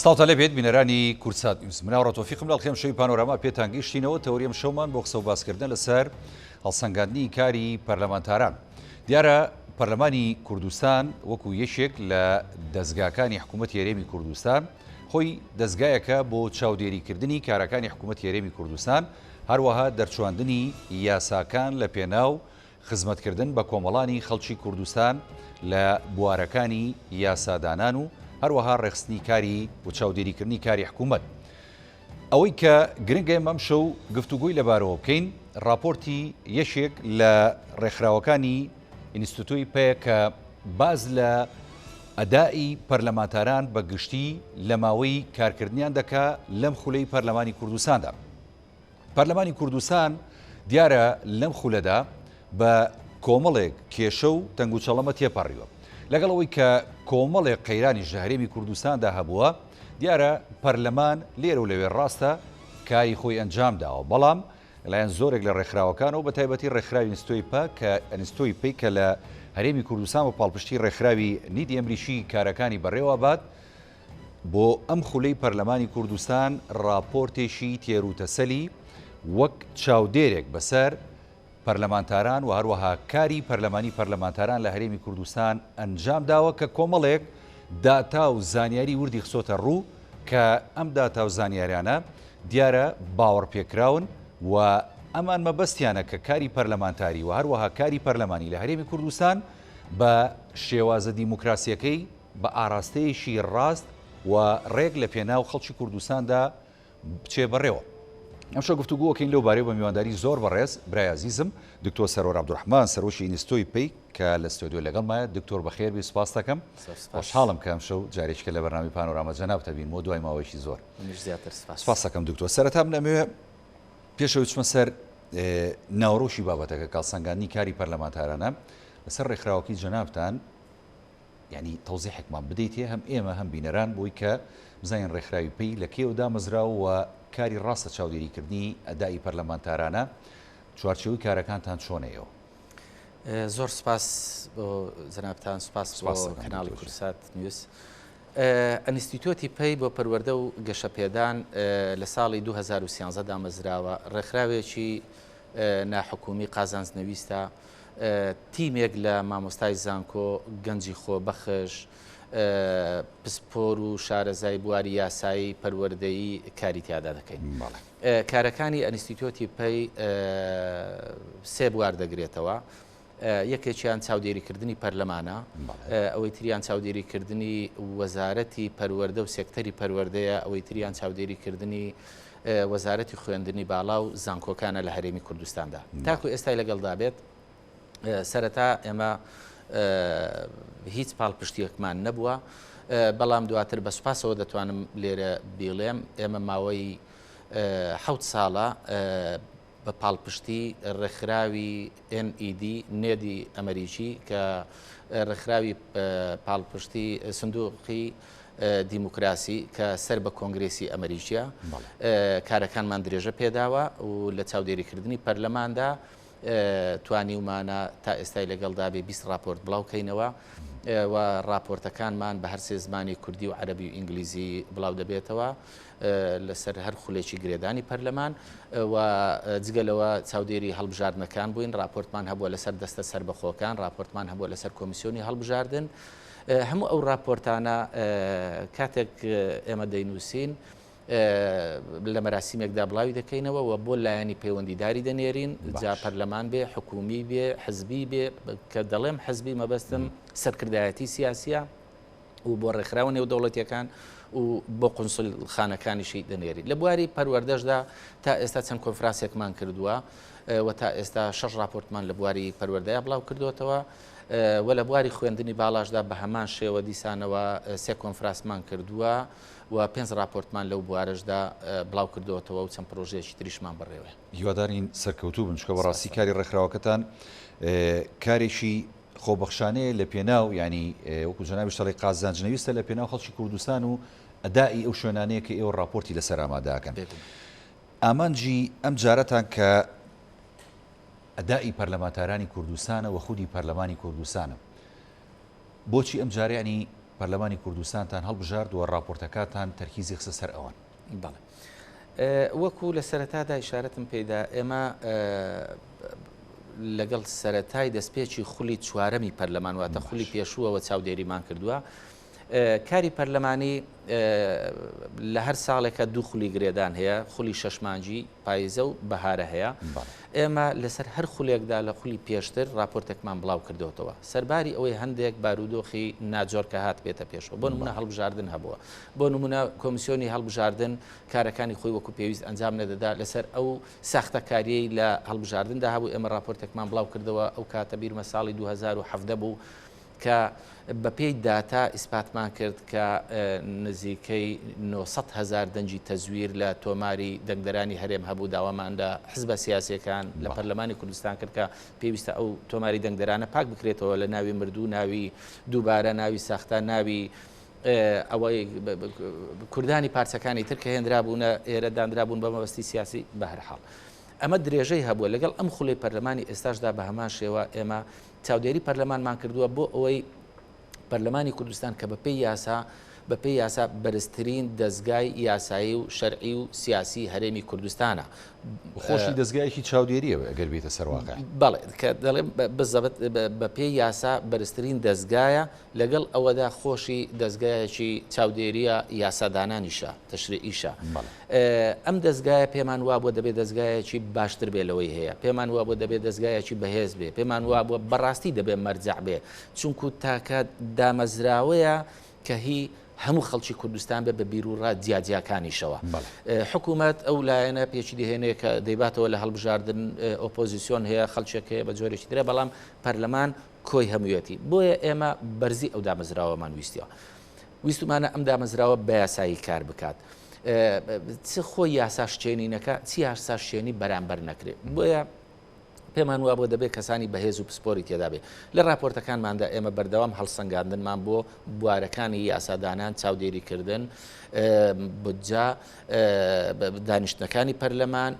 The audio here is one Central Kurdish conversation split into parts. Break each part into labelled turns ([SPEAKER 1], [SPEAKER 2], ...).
[SPEAKER 1] سڵاوتان لێبێت بینەرانی کوردسات نیوز. من ئاوڕە تۆفیقم لە ئەڵقەی ئەمشەوی پانۆراما پێتان گەیشتینەوە. تەوەری ئەمشەومان بۆ قسە و باسکردنە لەسەر هەڵسەنگاندنی کاری پەرلەمانتاران. دیارە پەرلەمانی کوردستان وەکو یەکێک لە دەزگاکانی حکوومەتی هەرێمی کوردستان خۆی دەزگایەکە بۆ چاودێریکردنی کارەکانی حکوومەتی هەرێمی کوردستان، هەروەها دەرچواندنی یاساکان لە پێناو خزمەتکردن بە کۆمەڵانی خەڵکی کوردستان لە بوارەکانی یاسادانان و هەروەها ڕێکخستنی کاری و چاودێریکردنی کاری حکوومەت. ئەوەی کە گرنگە ئێمە ئەمشەو گفتوگۆی لەبارەوە بکەین، ڕاپۆرتی یەکێک لە ڕێکخراوەکانی ئینستیتوی پەیە کە باس لە ئەدائی پەرلەمانتاران بە گشتی لە ماوەی کارکردنیان دەکا لەم خولەی پەرلەمانی کوردستاندا. پەرلەمانی کوردستان دیارە لەم خولەدا بە کۆمەڵێک کێشە و تەنگوچەڵەمە تێپەڕیوە. لەگەڵ ئەوەی کە کۆمەڵێک قەیرانیش لە هەرێمی کوردستاندا هەبووە، دیارە پەرلەمان لێرە و لەوێ ڕاستە کاری خۆی ئەنجام داوە، بەڵام لەلایەن زۆرێک لە ڕێکخراوەکانەوە بە تایبەتی ڕێکخراوی ئینستۆی پە کە ئەنستۆی پەی کە لە هەرێمی کوردستان بە پاڵپشتی ڕێکخراوی نیدی ئەمریکی کارەکانی بەڕێوە بات، بۆ ئەم خولەی پەرلەمانی کوردستان ڕاپۆرتێکی تێروتەسەلی وەک چاودێرێک بەسەر پەرلەمانتاران و هەروەها کاری پەرلەمانی پەرلەمانتاران لە هەرێمی کوردستان ئەنجام داوە کە کۆمەڵێک داتا و زانیاری وردی خستۆتە ڕوو کە ئەم داتا و زانیاریانە دیارە باوەڕپێکراون و ئەمان مەبەستیانە کە کاری پەرلەمانتاری و هەروەها کاری پەرلەمانی لە هەرێمی کوردستان بە شێوازە دیموکراسیەکەی بە ئاراستەیەکی ڕاست و ڕێک لە پێناو خەڵکی کوردستاندا بچێ بەڕێوە. ئەمشەو گفتوگۆ ئەکەین لەو بارەیەوە بە میوانداری زۆر بەڕێز برای ئازیزم دکتۆر سەروەر عەبدولڕەحمان سەرۆکی ئینستۆی پەی کە لە ستۆدیۆ لەگەڵمایە. دکتۆر بەخێر بێی سوپاست دەکەم. خۆشحاڵم کە ئەمشەو جارێکیکە لە بەرنامەی پانۆراما جەنابت ئەبینمەوە دوای ماوەیەکی زۆر.
[SPEAKER 2] منیش زیاتر سوپاس.
[SPEAKER 1] سوپاست دەکەم دکتۆر. سەرەتا من ئەمەوێ پێش ئەوەی بچمە سەر ناوەڕۆکی بابەتەکە کە هەڵسەنگاندنی کاری پەرلەمانتارانە لەسەر ڕێکخراوەکەی جەنابتان، یانی تەوزیحێکمان بدەیتێ هەم ئێمە هەم بینەران بۆی کە بزانین ڕێکخراوی پەی لە کەیەوە دامەزراوە و کاری ڕاستە چاودێری کردنی ئەدائی پەرلەمانتارانە چوارچێوەی کارەکانتان چۆنە ئێوە؟
[SPEAKER 2] زۆر سپاس بۆ جەنابتان سپاس بۆ کەناڵی کوردسات نیوز. ئەنستیتۆتی پەی بۆ پەروەردە و گەشەپێدان لە ساڵی 2013 دامەزراوە ڕێکخراوێکی ناحکومی قازانجنەویستە تیمێک لە مامۆستای زانکۆ، گەنجی خۆبەخش، پسپۆر و شارەزای بواری یاسایی، پەروەردەیی کاری تیادا دەکەین. کارەکانی ئەنستیتۆتی پەی سێ بوار دەگرێتەوە. یەکێکیان چاودێریکردنی پەرلەمانە، ئەوەی تریان چاودێریکردنی وەزارەتی پەروەردە و سێکتەری پەروەردەیە، ئەوەی تریان چاودێریکردنی وەزارەتی خوێندنی باڵا و زانکۆکانە لە هەرێمی کوردستاندا تاکو ئێستای لەگەڵدا بێت سەرەتا ئێمە هیچ پاڵپشتیەکمان نەبووە بەڵام دواتر بە سوپاسەوە دەتوانم لێرە بیڵێم ئێمە ماوەی حوت ساڵە بە پاڵپشتی ڕێکخراوی NED نێدی ئەمەریکی کە ڕێکخراوی پاڵپشتی سندوقی دیموکراسی کە سەر بە کۆنگرێسی ئەمەریکیە کارەکانمان درێژە پێداوە و لە چاودێریکردنی پەرلەماندا توانیومانە تا ئێستای لەگەڵدا بێ 20 راپۆرت بڵاو کەینەوە و راپۆرتەکانمان بە هەرسێ زمانی کوردی و عەربی و ئینگلیزی بڵاو دەبێتەوە لەسەر هەر خولێکی گرێدانی پەرلەمان و جگە لەوە چاودێری هەڵبژاردنەکان بووین، راپۆرتمان هەبووە لەسەر دەستە سەربەخۆکان، راپۆرتمان هەبووە لەسەر کۆمیسیۆنی هەڵبژاردن. هەموو ئەو راپۆرتانە کاتێک ئێمە دەینووسین لە مەراسیمێکدا بڵاوی دەکەینەوە و بۆ لایەنی پەیوەندیداری دەنێرین، جا پەرلەمان بێ، حکوومی بێ، حزبی بێ، کە دەڵێم حزبی مەبەستم سەرکردایەتی سیاسیە. و بۆ ڕێکخراوە نێودەوڵەتیەکان و بۆ قونسولخانەکانیشی دەنێرین. لە بواری پەروەردەشدا تا ئێستا چەند کۆنفراسێکمان کردووە و تا ئێستا شەش ڕاپۆرتمان لە بواری پەروەردەیا بڵاو کردووەتەوە و لە بواری خوێندنی باڵاشدا بە هەمان شێوە دیسانەوە سێ کۆنفراسمان کردووە و پێنج ڕاپۆرتمان لەو بوارەشدا بڵاو کردووەتەوە و چەند پرۆژەیەکی تریشمان بەڕێوەیە.
[SPEAKER 1] هیوادارین سەرکەوتوو بن، چونکە بەڕاستی کاری ڕێکخراوەکەتان کارێکی خۆبەخشانەیە لە پێناو یانی وەکو جەنابیشت دەڵێی قازانج نەویستە لە پێناو خەڵکی کوردستان و ئەدائی ئەو شوێنانەیە کە ئێوە ڕاپۆرتی لەسەر ئامادە ئەکەن. ئامانجی ئەم جارەتان کە ئەدائی پەرلەمانتارانی کوردستانە و خودی پەرلەمانی کوردستانە بۆچی ئەم جارە یانی پەرلەمانی کوردستانتان هەڵبژارد و ڕاپۆرتەکاتان تەرکیزی خستە سەر ئەوان؟
[SPEAKER 2] بەڵێ. وەکو لە سەرەتادا ئیشارەتم پێیدا ئێمە لەگەڵ سەرەتای دەستپێکی خولی چوارەمی پەرلەمان واتە خولی پێشووەوە چاودێریمان کردووە. کاری پەرلەمانی لە هەر ساڵێکە دوو خولی گرێدان هەیە خولی شەش مانگی پایزە و بەهارە هەیە ئێمە لەسەر هەر خولێکدا لە خولی پێشتر راپۆرتێکمان بڵاو کردوتەوە سەرباری ئەوەی هەندێک بارودۆخی ناجۆر کە هات بێتە پێشەوە بۆ نمونە هەڵبژاردن هەبووە بۆ نمونە کۆمیسیۆنی هەڵبژاردن کارەکانی خۆی وەکو پێویست ئەنجام نەدەدا لەسەر ئەو ساختەکاریەی لە هەڵبژاردندا هەبوو ئێمە راپۆرتێکمان بڵاو کردەوە ئەو کاتە بیرمە ساڵی 2017 بوو کە بەپێی داتا ئیسپاتمان کرد کە نزیکەی 900 هەزار دەنگی تەزویر لە تۆماری دەنگدەرانی هەرێم هەبوو، داوامان لە حزبە سیاسیەکان لە پەرلەمانی کوردستان کرد کە پێویستە ئەو تۆماری دەنگدەرانە پاک بکرێتەوە لە ناوی مردوو، ناوی دووبارە، ناوی ساختە، ناوی ئەوەی کوردانی پارچەکانی تر کە هێنرابوونە ئێرە دانرابوون بە مەبەستی سیاسی. بەهەرحاڵ ئەمە درێژەی هەبووە لەگەڵ ئەم خولەی پەرلەمانی ئێستاشدا بە هەمان شێوە ئێمە چاودێری پەرلەمانمان کردووە بۆ ئەوەی پەرلەمانی کوردستان کە بەپێی یاسا بەپێی یاسا بەرزترین دەزگای یاسایی و شەرعی و سیاسی هەرێمی کوردستانە.
[SPEAKER 1] خۆشی دەزگایەکی چاودێرییە ئەگەر بێیتە سەر واقع.
[SPEAKER 2] بەڵێ کە دەڵێم بزەبت بەپێی یاسا بەرزترین دەزگایە لەگەڵ ئەوەدا خۆشی دەزگایەکی چاودێرییە یاسادانانیشە، تەشریعیشە. ئەم دەزگایە پێمان وابووە دەبێ دەزگایەکی باشتر بێ لەوەی هەیە، پێمان وابووە دەبێ دەزگایەکی بەهێز بێ، پێمان وابووە بەڕاستی دەبێ مەرجەع بێ، چونکو تاکە دامەزراوەیە کە هی هەموو خەڵکی کوردستان بێ بە بیروڕا جیاجیاکانیشەوە. حکوومەت ئەو لایەنە پێکی دەهێنێ کە دەیباتەوە لە هەڵبژاردن، ئۆپۆزیسیۆن هەیە، خەڵکێک هەیە بە جۆرێکی ترە، بەڵام پەرلەمان کۆی هەموویەتی. بۆیە ئێمە بەرزی ئەو دامەزراوەمان ویستیوە. ویستومانە ئەم دامەزراوە بە یاسایی کار بکات. چ خۆی یاسا شکێنی نەکا، چ یاسا شکێنی بەرامبەر نەکرێ. بۆیە پێمان وابووە دەبێت کەسانی بەهێز و پسپۆری تێدا بێ. لە راپۆرتەکانماندا ئێمە بەردەوام هەڵسەنگاندنمان بۆ بوارەکانی یاسادانان، چاودێریکردن، بودجە، دانیشتنەکانی پەرلەمان،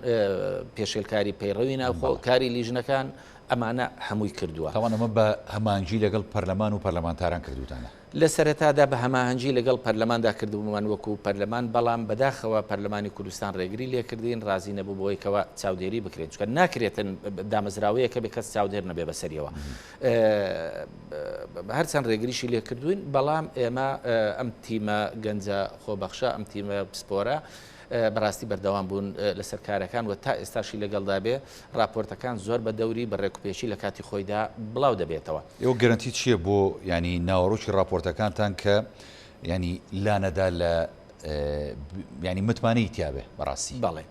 [SPEAKER 2] پێشێلکاری پەیڕەوی ناوخۆ، کاری لیژنەکان، ئەمانە هەمووی کردووە.
[SPEAKER 1] تاوان ئەمە بە هەماهەنگی لەگەڵ پەرلەمان و پەرلەمانتاران کردووتانە؟
[SPEAKER 2] لە سەرەتادا بە هەماهەنگی لەگەڵ پەرلەماندا کردبوومان وەکو پەرلەمان، بەڵام بەداخەوە پەرلەمانی کوردستان ڕێگری لێکردین، ڕازی نەبوو بەوەی کەوا چاودێری بکرێن، چونکە ناکرێتن دامەزراوەیەک هەبێ کەس چاودێر نەبێ بەسەریەوە. هەرچەند ڕێگریشی لێکردوین، بەڵام ئێمە ئەم تیمە گەنجە خۆبەخشە، ئەم تیمە پسپۆرە، بەڕاستی بەردەوام بوون لەسەر کارەکان و تا ئێستاشی لەگەڵدا بێ ڕاپۆرتەکان زۆر بە دەوری بە ڕێکوپێکی لە کاتی خۆیدا بڵاو دەبێتەوە.
[SPEAKER 1] ئێوە گەرەنتی چییە بۆ یانی ناوەڕۆکی ڕاپۆرتەکانتان کە یانی لانەدا لە یانی متمانەی تیابێ بەڕاستی؟
[SPEAKER 2] بەڵێ.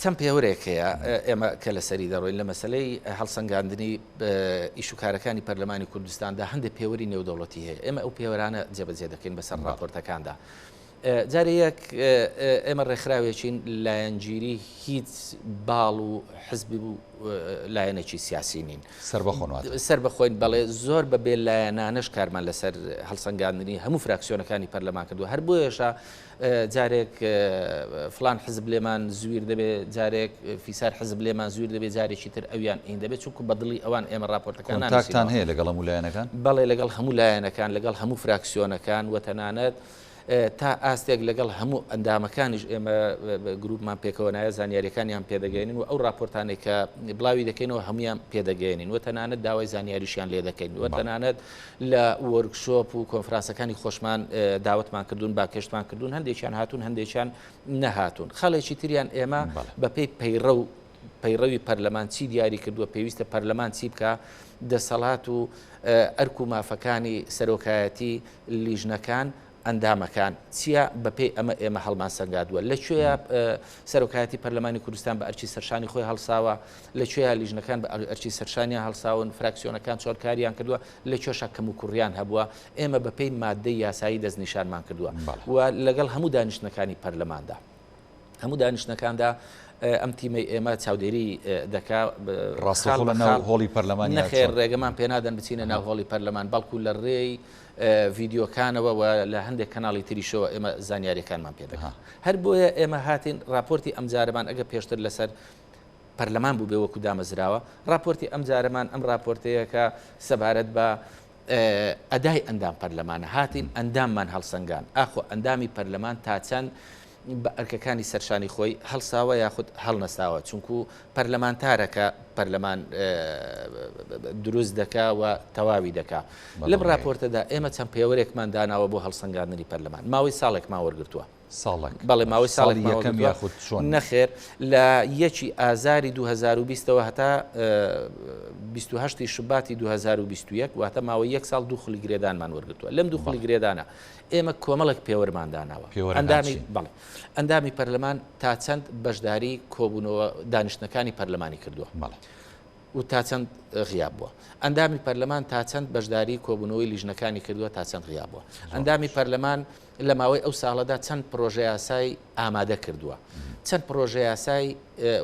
[SPEAKER 2] چەند پێوەرێک هەیە ئێمە کە لەسەری دەڕۆین لە مەسەلەی هەڵسەنگاندنی ئیش و کارەکانی پەرلەمانی کوردستاندا هەندێک پێوەری نێودەوڵەتی هەیە ئێمە ئەو پێوەرانە جێبەجێ دەکەین بەسەر ڕاپۆرتەکاندا. جارێ یەک ئێمە ڕێکخراوێکین لایەنگیری هیچ باڵ و حزبی و لایەنێکی سیاسی نین.
[SPEAKER 1] سەربەخۆن واتە؟
[SPEAKER 2] سەربەخۆین بەڵێ، زۆر بە بێ لایەنانەش کارمان لەسەر هەڵسەنگاندنی هەموو فراکسیۆنەکانی پەرلەمان کردووە، هەر بۆیەشە جارێک فڵان حزب لێمان زویر دەبێ، جارێک فیسار حزب لێمان زویر دەبێ، جارێکی تر ئەویان ئین دەبێ، چونکو بە دڵی ئەوان ئێمە ڕاپۆرتەکان
[SPEAKER 1] کۆنتاکتان هەیە لەگەڵ هەموو لایەنەکان؟
[SPEAKER 2] بەڵێ لەگەڵ هەموو لایەنەکان، لەگەڵ هەموو فراکسیۆنەکان و تەنانەت تا ئاستێک لەگەڵ هەموو ئەندامەکانیش ئێمە گروپمان پێکەوە نایە زانیاریەکانیان پێدەگەێنین و ئەو راپۆرتانێک کە بڵاوی دەکەینەوە هەمویان پێدەگەێنین و تەنانەت داوای زانیاریشیان لێ دەکەین و تەنانەت لە وۆرکشۆپ و کۆنفرانسەکانی خۆشمان داوەتمان کردوون باکێشتمان کردوون هەندێکیان هاتوون هەندێکیان نەهاتوون خاڵێکی تریان ئێمە بەپێی پەیڕەو پەیڕەوی پەرلەمان چی دیاری کردووە پێویستە پەرلەمان چی بکە دەسەڵات و ئەرک و مافەکانی سەرۆکایەتی لیژنەکان، ئەندامەکان چیە، بەپێی ئەمە ئێمە هەڵمان سەنگادووە، لە کوێیا سەرۆکایەتی پەرلەمانی کوردستان بە ئەرکی سەرشانی خۆی هەڵساوە، لە کوێیا لیژنەکان بە ئەرکی سەرشانیان هەڵساون، فراکسیۆنەکان چۆن کاریان کردووە، لە کوێشا کەموکوڕیان هەبووە، ئێمە بەپێی ماددەی یاسایی دەستنیشانمان کردووە و لەگەڵ هەموو دانیشتنەکانی پەرلەماندا. هەموو دانیشتنەکاندا ئەم تیمەی ئێمە چاودێری دەکا.
[SPEAKER 1] ڕاستەوخۆ لە ناو هۆڵی پەرلەمان یان
[SPEAKER 2] نەخێر ڕێگەمان پێنادەن بچینە ناو هۆڵی پەرلەمان بەڵکو لە ڕێی ڤیدیۆکانەوە و لە هەندێک کەناڵی تریشەوە ئێمە زانیاریەکانمان پێ دەکەن. هەر بۆیە ئێمە هاتین ڕاپۆرتی ئەمجارەمان ئەگەر پێشتر لەسەر پەرلەمان بوو بێ وەکو دامەزراوە ڕاپۆرتی ئەمجارەمان ئەم ڕاپۆرتەیە کە سەبارەت بە ئەدای ئەندام پەرلەمانە، هاتین ئەنداممان هەڵسەنگان، ئاخۆ ئەندامی پەرلەمان تا چەند بە ئەرکەکانی سەرشانی خۆی هەڵساوە یاخود هەڵنەساوە، چونکو پەرلەمانتارە کە پەرلەمان دروست دەکا و تەواوی دەکا. لەم راپۆرتەدا ئێمە چەند پێوەرێکمان داناوە بۆ هەڵسەنگاندنی پەرلەمان، ماوەی ساڵێکمان وەرگرتووە.
[SPEAKER 1] ساڵێک؟
[SPEAKER 2] بەڵێ ماوەی ساڵێک
[SPEAKER 1] ساڵی یەکەم یاخود چۆن؟
[SPEAKER 2] نەخێر لە یەکی ئازاری 2020 ەوە هەتا 28 شوباتی 2021 واتە ماوەی یەک ساڵ دوو خولی گرێدانمان وەرگرتووە. لەم دوو خولی گرێدانە ئێمە کۆمەڵێک پێوەرمان داناوە.
[SPEAKER 1] پێوەرەکان چین؟
[SPEAKER 2] بەڵێ ئەندامی پەرلەمان تا چەند بەشداری کۆبوونەوە دانیشتنەکانی پەرلەمانی کردووە؟
[SPEAKER 1] بەڵێ.
[SPEAKER 2] و تا چەند غیاب بووە؟ ئەندامی پەرلەمان تا چەند بەشداری کۆبوونەوەی لیژنەکانی کردووە تا چەند غیاب بووە؟ ئەندامی پەرلەمان لە ماوەی ئەو ساڵەدا چەند پرۆژەیاسای ئامادە کردووە؟ چەند پرۆژەیاسای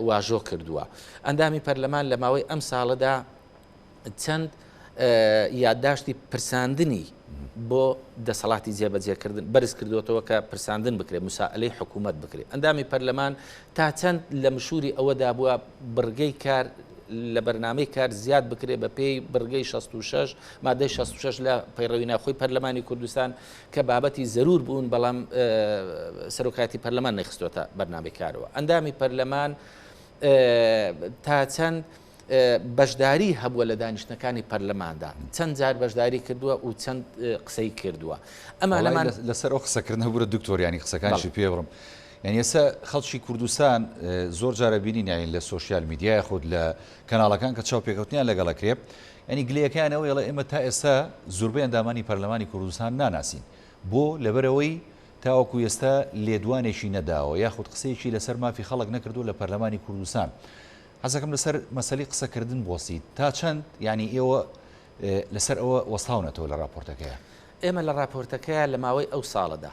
[SPEAKER 2] واژۆ کردووە؟ ئەندامی پەرلەمان لە ماوەی ئەم ساڵەدا چەند یادداشتی پرساندنی بۆ دەسەڵاتی جێبەجێکردن بەرز کردوێتەوە کە پرساندن بکرێت مسائلەی حکوومەت بکرێت ئەندامی پەرلەمان تا چەند لە مشوری ئەوەدا بووە بڕگەی کار لە بەرنامەی کار زیاد بکرێت بە پێی بڕگەی 66 مادەی 66 لە پەیڕەوی ناوخۆی پەرلەمانی کوردستان کە بابەتی زەرور بوون بەڵام سەرۆکایەتی پەرلەمان نەیخستۆتە بەرنامەی کارەوە. ئەندامی پەرلەمان تا چەند بەشداری هەبووە لە دانیشتنەکانی پەرلەماندا، چەند جار بەشداری کردووە و چەند قسەی کردووە.
[SPEAKER 1] ئەمانەمان لەسەر ئەو قسەکردنە بورە دکتۆر یانی قسەکانیشی پێ بڕم. یانی ئێستا خەڵکی کوردستان زۆر جارە بینین یانی لە سۆشیال میدیا یاخود لە کەناڵەکان کە چاوپێکەوتنیان لەگەڵ ئەکرێ یانی گلەیەکەیان ئەوەیە ئەڵێ ئێمە تا ئێستا زۆربەی ئەندامانی پەرلەمانی کوردستان ناناسین بۆ؟ لەبەرئەوەی تاوەکو ئێستا لێدوانێکی نەداوە یاخود قسەیەکی لەسەر مافی خەڵک نەکردووە لە پەرلەمانی کوردستان. حەزەکەم لەسەر مەسەلەی قسەکردن بوەستیت تا چەند یانی ئێوە لەسەر ئەوە وەستاونەتەوە لە راپۆرتەکەیا؟
[SPEAKER 2] ئێمە لە راپۆرتەکەیا لە ماوەی ئەو ساڵەدا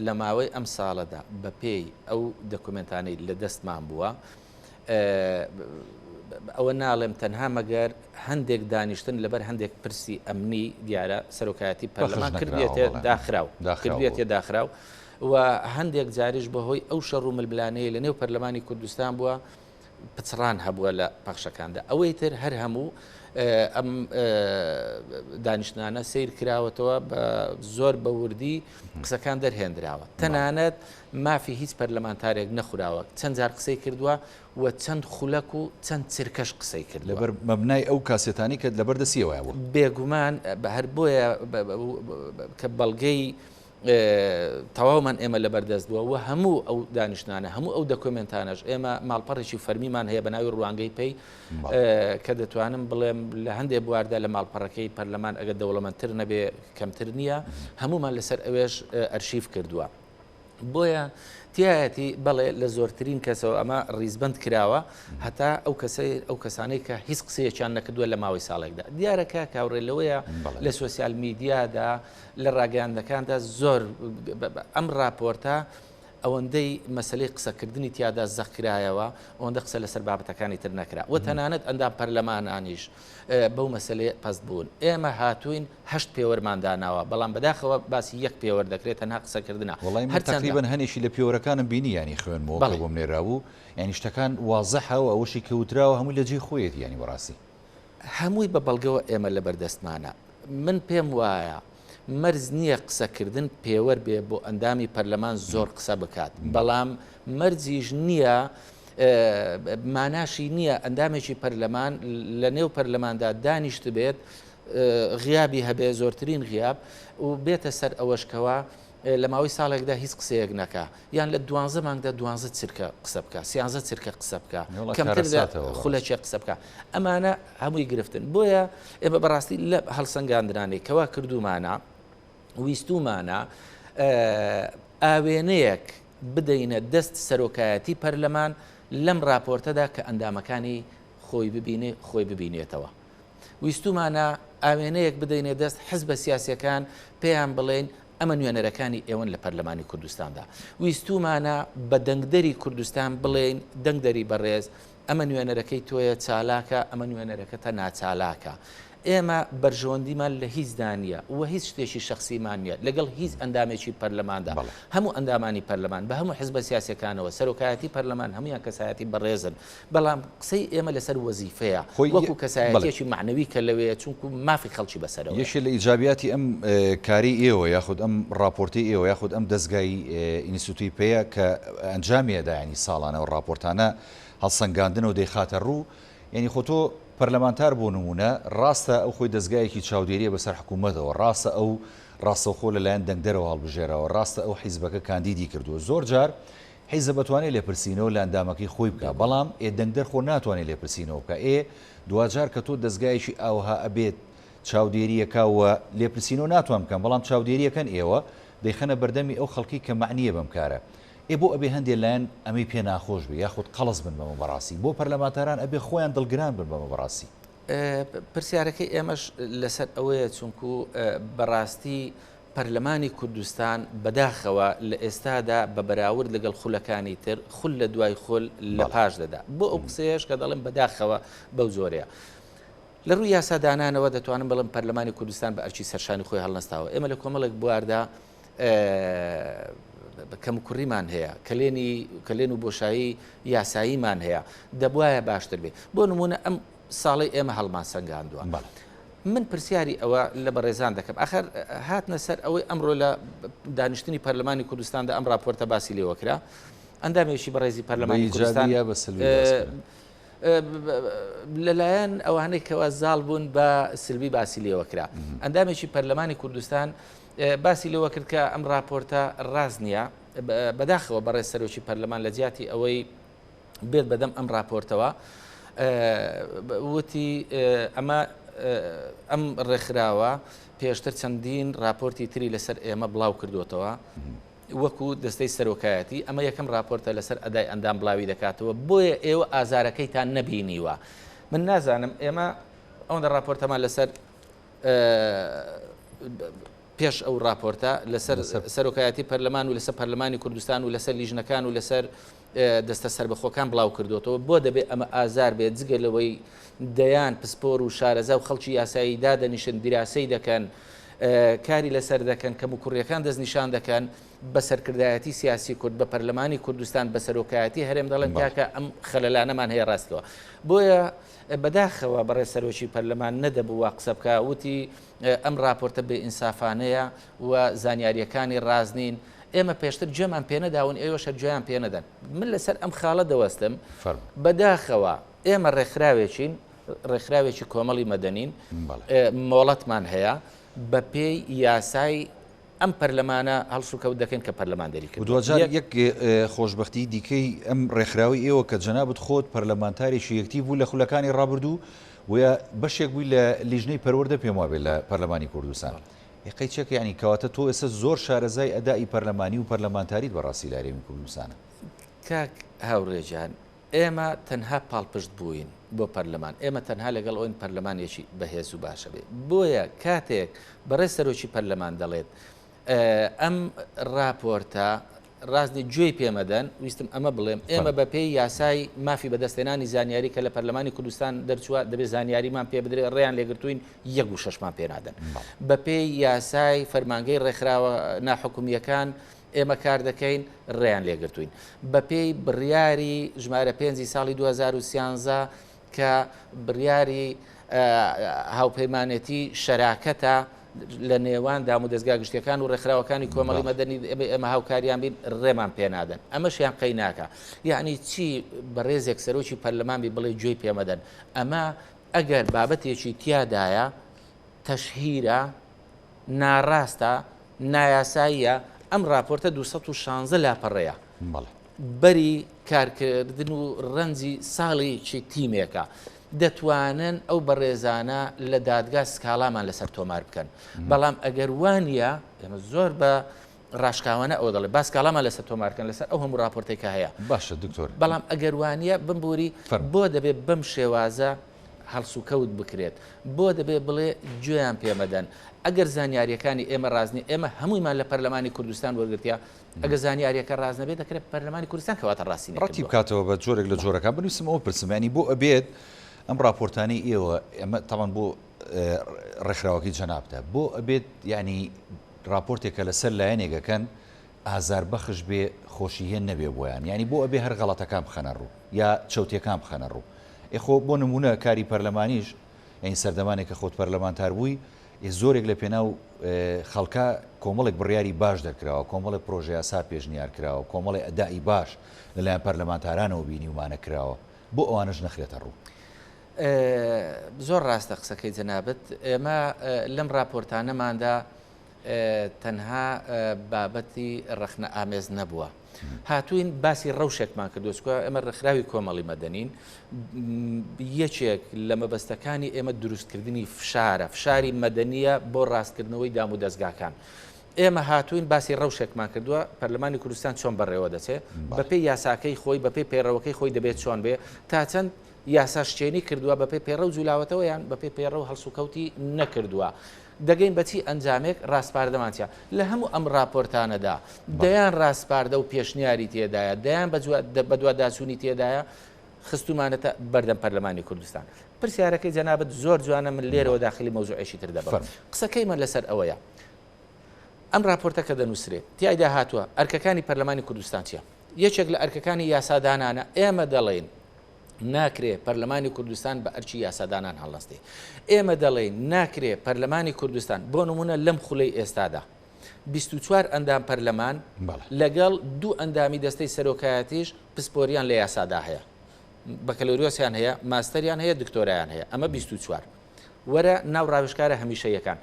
[SPEAKER 2] لە ماوەی ئەم ساڵەدا بەپێی ئەو دەکومێنتانەی لە دەستمان بووە ئەوە ناڵێم تەنها مەگەر هەندێک دانیشتن لەبەر هەندێک پرسی ئەمنی دیارە سەرۆکایەتی پەرلەمان کردێتێ داخراو کردێتێ داخراو و هەندێک جاریش بەهۆی ئەو شەڕ و ململانەیە لە نێو پەرلەمانی کوردستان بووە پچڕان هەبووە لە پەخشەکاندا ئەوەی تر هەر هەموو ئەم دانیشتنانە سیر کراوەتەوە بە زۆر بە وردی قسەکان دەرهێنراوە تەنانەت مافی هیچ پەرلەمانتارێک نەخوراوە چەند جار قسەی کردووە و چەند خولەک و چەند چرکەش قسەی کردووە.
[SPEAKER 1] لەبەر مەبنای ئەو کاسێتانەی کە لەبەر دەستیەوە بوو.
[SPEAKER 2] بێگومان هەر بۆیە کە بەڵگەی تەواومان ئێمە لەبەردەست بووە و هەموو ئەو دانیشتنانە هەموو ئەو دەکۆمێنتانەش ئێمە ماڵپەڕێکی فەرمیمان هەیە بە ناوی ڕوانگەی پەی کە دەتوانم بڵێم لە هەندێک بواردا لە ماڵپەڕەکەی پەرلەمان ئەگەر دەوڵەمەندتر نەبێ کەمتر نییە هەمومان لەسەر ئەوێش ئەرشیف کردووە. بۆیە تایەتی بەڵێ لە زۆرترین کەسەوە ئەمە ڕیزبند کراوە هەتا ئەو کەسەی ئەو کەسانەی کە هیچ قسەیەکیان نەکردووە لە ماوەی ساڵێکدا دیارە کاک هاوڕێ لەوەیە لە سۆسیال میدیادا لە ڕاگەیاندنەکاندا زۆر ئەم ڕاپۆرتە ئەوەندەی مەسلەی قسەکردنی تیادا زەق کرایەوە ئەوەندە قسە لەسەر بابەتەکانی تر نەکرا و تەنانەت ئەندام پەرلەمانانیش بەو مەسلەیە پەست بوون ئێمە هاتوین هەشت پێوەرمان داناوە بەڵام بەداخەوە باسی یەک پێوەر دەکرێت تەنها قسەکردنە
[SPEAKER 1] وەڵای من تەقریبەن هەنێکی لە پێوەرەکانم بینی یانی خوێنمەوە کە بۆم نێرابوو یانی شتەکان وازحە و ئەوەشی کە وتراوە هەمووی لە جێی خۆیەتی یانی بەڕاستی.
[SPEAKER 2] هەمووی بە بەڵگەوە ئێمە لەبەردەستمانە. من پێم وایە مەرج نییە قسەکردن پێوەر بێ بۆ ئەندامی پەرلەمان زۆر قسە بکات، بەڵام مەرجیش نییە ماناشی نییە ئەندامێکی پەرلەمان لە نێو پەرلەماندا دانیشتبێت غیابی هەبێ زۆرترین غیاب و بێتە سەر ئەوەش کەوا لە ماوەی ساڵێکدا هیچ قسەیەک نەکا یان لە دوانزە مانگدا دوانزە چرکە قسە بکا سیانزە چرکە قسە بکا کەمتر لە خولەکێ قسە بکا ئەمانە هەمووی گرفتن بۆیە ئێمە بەڕاستی لە هەڵسەنگاندنانەی کەوا کردومانە ویستومانە ئاوێنەیەک بدەینە دەست سەرۆکایەتی پەرلەمان لەم راپۆرتەدا کە ئەندامەکانی خۆی ببینێ خۆی ببینێتەوە ویستومانە ئاوێنەیەک بدەینە دەست حزبە سیاسیەکان پێیان بڵێین ئەمە نوێنەرەکانی ئێوەن لە پەرلەمانی کوردستاندا. ویستومانە بە دەنگدەری کوردستان بڵێین دەنگدەری بەڕێز ئەمە نوێنەرەکەی تۆیە چالاکە ئەمە نوێنەرەکەتە ناچالاکە. ئێمە بەرژەوەندیمان لە هیچدا نییە و هیچ شتێکی شەخسیمان نییە لەگەڵ هیچ ئەندامێکی پەرلەماندا. هەموو ئەندامانی پەرلەمان بە هەموو حزبە سیاسیەکانەوە، سەرۆکایەتی پەرلەمان هەموویان کەسایەتی بەڕێزن، بەڵام قسەی ئێمە لەسەر وەزیفەیە وەکو کەسایەتیەکی مەعنەوی کە لەوێیە چونکو مافی خەڵکی بەسەرەوەیە.
[SPEAKER 1] یەکێ لە ئیجابیاتی ئەم کارەی ئێوە یاخود ئەم ڕاپۆرتەی ئێوە یاخود ئەم دەزگای ئینستیتوی پێیە کە ئەنجامی ئەدا یانی ساڵانە ئەو ڕاپۆرتانە هەڵسەنگاندنە و دەیخاتە ڕوو یانی خۆ تۆ پەرلەمانتار بۆ نموونە ڕاستە ئەو خۆی دەزگایەکی چاودێریە بەسەر حکوومەتەوە ڕاستە ئەو ڕاستەوخۆ لەلایەن دەنگدەرەوە هەڵبژێراوە ڕاستە ئەو حیزبەکە کاندیدی کردووە زۆر جار حیزب ئەتوانێ لێپرسینەوە لە ئەندامەکەی خۆی بکا بەڵام ئێ دەنگدەر خۆ ناتوانێ لێپرسینەوە بکا ئێ دواجار کە تۆ دەزگایەکی ئاوها ئەبێت چاودێری ئەکا و لێپرسینەوە ناتوان بکەن بەڵام چاودێری ئەکەن ئێوە دەیخەنە بەردەمی ئەو خەڵکەی کە مەعنیە بەم کارە ئێ بۆ ئەبێ هەندێ لایەن ئەمەی پێ ناخۆش بێ یاخود قەڵس بن بەمە بەڕاستی بۆ پەرلەمانتاران ئەبێ خۆیان دڵگران بن بەمە بەڕاستی؟
[SPEAKER 2] پرسیارەکەی ئێمەش لەسەر ئەوەیە چونکو بەڕاستی پەرلەمانی کوردستان بەداخەوە لە ئێستادا بە بەراورد لەگەڵ خولەکانی تر خول لە دوای خول لە پاش دەدا بۆ ئەو قسەیەش کە دەڵێم بەداخەوە بەو جۆرەیە. لە ڕووی یاسادانانەوە دەتوانم بڵێم پەرلەمانی کوردستان بە ئەرکی سەرشانی خۆی هەڵنەستاوە ئێمە لە کۆمەڵێک بواردا کەموکوڕیمان هەیە کەلێنی کەلێن و بۆشایی یاساییمان هەیە دەبواە باشتر بێ بۆ نمونە ئەم ساڵەی ئێمە هەڵمان سەنگاندووە. من پرسیاری ئەوە لە بەڕێزان دەکەم ئەخەر هاتنە سەر ئەوەی ئەمڕۆ لە دانیشتنی پەرلەمانی کوردستاندا ئەم راپۆرتە باسی لێوە کرا ئەندامێکی بەڕێزی پەرلەمانی کوردستان لەلایەن ئەوانەی کەوا زاڵ بوون بە سلبی باسی لێوە کرا ئەندامێکی پەرلەمانی کوردستان باسی لەوە کرد کە ئەم راپۆرتە ڕاست نییە بەداخەوە بەڕێز سەرۆکی پەرلەمان لە جیاتی ئەوەی بێت بەدەم ئەم راپۆرتەوە وتی ئەمە ئەم ڕێکخراوە پێشتر چەندین راپۆرتی تری لەسەر ئێمە بڵاو کردوتەوە وەکو دەستەی سەرۆکایەتی ئەمە یەکەم راپۆرتە لەسەر ئەدای ئەندام بڵاوی دەکاتەوە بۆیە ئێوە ئازارەکەیتان نەبینیوە من نازانم ئێمە ئەوەندە راپۆرتەمان لەسەر پێش ئەو راپۆرتە لەسەر سەرۆکایەتی پەرلەمان و لەسەر پەرلەمانی کوردستان و لەسەر لیژنەکان و لەسەر دەستە سەربەخۆکان بڵاو کردوێتەوە بۆ دەبێ ئەمە ئازار بێت جگە لەوەی دەیان پسپۆر و شارەزا و خەڵکی یاسایی دادەنیشن دیراسەی دەکەن کاری لەسەر دەکەن کەم و کوڕیەکان دەستنیشان دەکەن بە سەرکردایەتی سیاسی کورد بە پەرلەمانی کوردستان بە سەرۆکایەتی هەرێم دەڵێن کاکە ئەم خەلەلانەمان هەیە ڕاستەوە بۆیە بەداخەوە بەڕێز سەرۆکی پەرلەمان نەدەبوو وا قسە بکا، وتی، ئەم ڕاپۆرتە بێ ئینسافانەیە و زانیارییەکانی ڕاست نین، ئێمە پێشتر گوێمان پێنەداون ئێوەش هەر گوێیان پێنەدەن. من لەسەر ئەم خاڵە دەوەستم، بەداخەوە ئێمە ڕێکخراوێکین، ڕێکخراوێکی کۆمەڵی مەدەنین، مۆڵەتمان هەیە، بەپێی یاسای ئەم پەرلەمانە هەڵسوکەوت دەکەین کە پەرلەمان دەریکردووە.
[SPEAKER 1] دواجار یەک خۆشبەختی دیکەی ئەم ڕێکخراوەی ئێوە کە جەنابت خۆت پەرلەمانتارێکی ئەکتیڤ بوو لە خولەکانی ڕابردوو و بەشێک بووی لە لیژنەی پەروەردە پێم وابێ لە پەرلەمانی کوردستان. ئێ قەیچەکە یانی کەواتە تۆ ئێستا زۆر شارەزای ئەدائی پەرلەمانی و پەرلەمانتاریت بەڕاستی لە هەرێمی کوردستانە.
[SPEAKER 2] کاک هاوڕێ گیان ئێمە تەنها پاڵپشت بووین بۆ پەرلەمان، ئێمە تەنها لەگەڵ ئەوەین پەرلەمانێکی بەهێز و باشە بێ، بۆیە کاتێک بەڕێز سەرۆکی پەرلەمان دەڵێت ئەم راپۆرتە ڕاست نیە گوێی پێمەدەن، ویستم ئەمە بڵێم ئێمە بەپێی یاسای مافی بەدەستهێنانی زانیاری کە لە پەرلەمانی کوردستان دەرچووە دەبێت زانیاریمان پێ بدرێت، ڕێیان لێگرتووین یەک وشەشمان پێ نادەن. بەپێی یاسای فەرمانگەی ڕێکخراوە ناحکومییەکان ئێمە کار دەکەین ڕێیان لێگرتووین. بەپێی بڕیاری ژمارە پێنجی ساڵی 2013 کە بڕیاری هاوپەیمانێتی شەراکەتە لە نێوان دامودەزگا گشتیەکان و ڕێکخراوەکانی کۆمەڵی مەدەنی ئێمە هاوکاریان بین ڕێمان پێنادەن ئەمەشیان قەی ناکا یعنی چی بەڕێزێک سەرۆکی پەرلەمان بی بڵێ گوێی پێمەدەن ئەمە ئەگەر بابەتێکی تیادایە تەشهیرە ناڕاستە، نایاساییە، ئەم ڕاپۆرتە 216 لاپەڕەیە، بەری کارکردن و ڕەنجی ساڵێکی تیمێکە، دەتوانن ئەو بەڕێزانە لە دادگا سکاڵامان لەسەر تۆمار بکەن، بەڵام ئەگەر وانییە، ئێمە زۆر بە ڕاشکاوانە ئەوە دەڵێ با سکاڵامان لەسەر تۆمار بکەن لەسەر ئەو هەموو ڕاپۆرتەی کە هەیە.
[SPEAKER 1] باشە دکتۆر.
[SPEAKER 2] بەڵام ئەگەر وانییە، بمبووری، بۆ دەبێ بەم شێوازە هەڵسوکەوت بکرێت؟ بۆ دەبێ بڵێ گوێیان پێ مەدەن؟ ئەگەر زانیارییەکانی ئێمە ڕاست نین، ئێمە هەموویمان لە پەرلەمانی کوردستان وەرگرتیە، ئەگەر زانیارییەکە ڕاست نەبێت دەکرێت پەرلەمانی کوردستان کەواتە ڕاستی
[SPEAKER 1] ڕەتی
[SPEAKER 2] نەکردووە.
[SPEAKER 1] بکاتەوە بە جۆرێک لە جۆرەکان. بنووسم ئەوە پرسم یانی بۆ ئەبێت ئەم ڕاپۆرتانەی ئێوە ئێمە تەبعەن بۆ. ڕێکخراوەکەی جەنابتە بۆ ئەبێت یعنی راپۆرتێکە لەسەر لایەنێک ئەکەن ئازاربەخش بێ خۆشیهێن نەبێ بۆیان یانی بۆ ئەبێ هەر غەڵەتەکان بخەنە ڕوو یا چەوتیەکان بخەنە ڕوو ئێ خۆ بۆ نموونە کاری پەرلەمانیش یانی سەردەمانێک کە خۆت پەرلەمانتار بووی ئێ زۆرێک لە پێناو خەڵکا کۆمەڵێک بڕیاری باش دەرکراوە کۆمەڵێک پرۆژە یاسا پێشنیار کراوە کۆمەڵێ ئەدائی باش لەلایەن پەرلەمانتارانەوە بینیومانە کراوە بۆ ئەوانەش نەخرێتە ڕوو؟
[SPEAKER 2] زۆر ڕاستە قسەکەی جەنابت ئێمە لەم ڕاپۆرتانەماندا تەنها بابەتی ڕەخنە ئامێز نەبووە. هاتوین باسی ڕەوشێکمان کردو چکە ئێمە ڕێکخراوی کۆمەڵی مەدەنین یەکێک لە مەبەستەکانی ئێمە دروستکردنی فشارە فشاری مەدەنیە بۆ ڕاستکردنەوەی دام و دەستگاکان. ئێمە هاتوین باسی ڕەوشێکمان کردووە پەرلەمانی کوردستان چۆن بەڕێوە دەچێت بەپێی یاساکەی خۆی بەپێی پەیڕەوەکەی خۆی دەبێت چۆن بێ تا چەند یاساشکێنی کردووە بەپێی پەیڕەو جولاوەتەوە یان بەپێی پەیڕەو هەڵسوکەوتی نەکردووە. دەگەین بە چی ئەنجامێک؟ ڕاسپاردەمان چیە؟ لە هەموو ئەم ڕاپۆرتانەدا دەیان ڕاسپاردە و پێشنیاری تێدایە، دەیان بەدواداچوونی تێدایە، خستوومانەتە بەردەم پەرلەمانی کوردستان. پرسیارەکەی جەنابت زۆر جوانە، من لێرەوە داخلی مەوزوعێکی تر دەبم. قسەکەی من لەسەر ئەوەیە، ئەم ڕاپۆرتە کە دەنووسرێ تیایدا هاتووە ئەرکەکانی پەرلەمانی کوردستان چیە؟ یەکێک لە ئەرکەکانی یاسادانانە، ئێمە دەڵێین ناکرێ پەرلەمانی کوردستان بە ئەرکی یاسادانان هەڵنەستێ. ئێمە دەڵێین ناکرێ پەرلەمانی کوردستان بۆ نمونە لەم خولەی ئێستادا 24 ئەندام پەرلەمان لەگەڵ دوو ئەندامی دەستەی سەرۆکایەتیش پسپۆریان لە یاسادا هەیە بەکەلۆریۆسیان هەیە ماستەریان هەیە دکتۆرایان هەیە ئەمە 24 وەرە ناو ڕاوێژکارە هەمیشەیەکان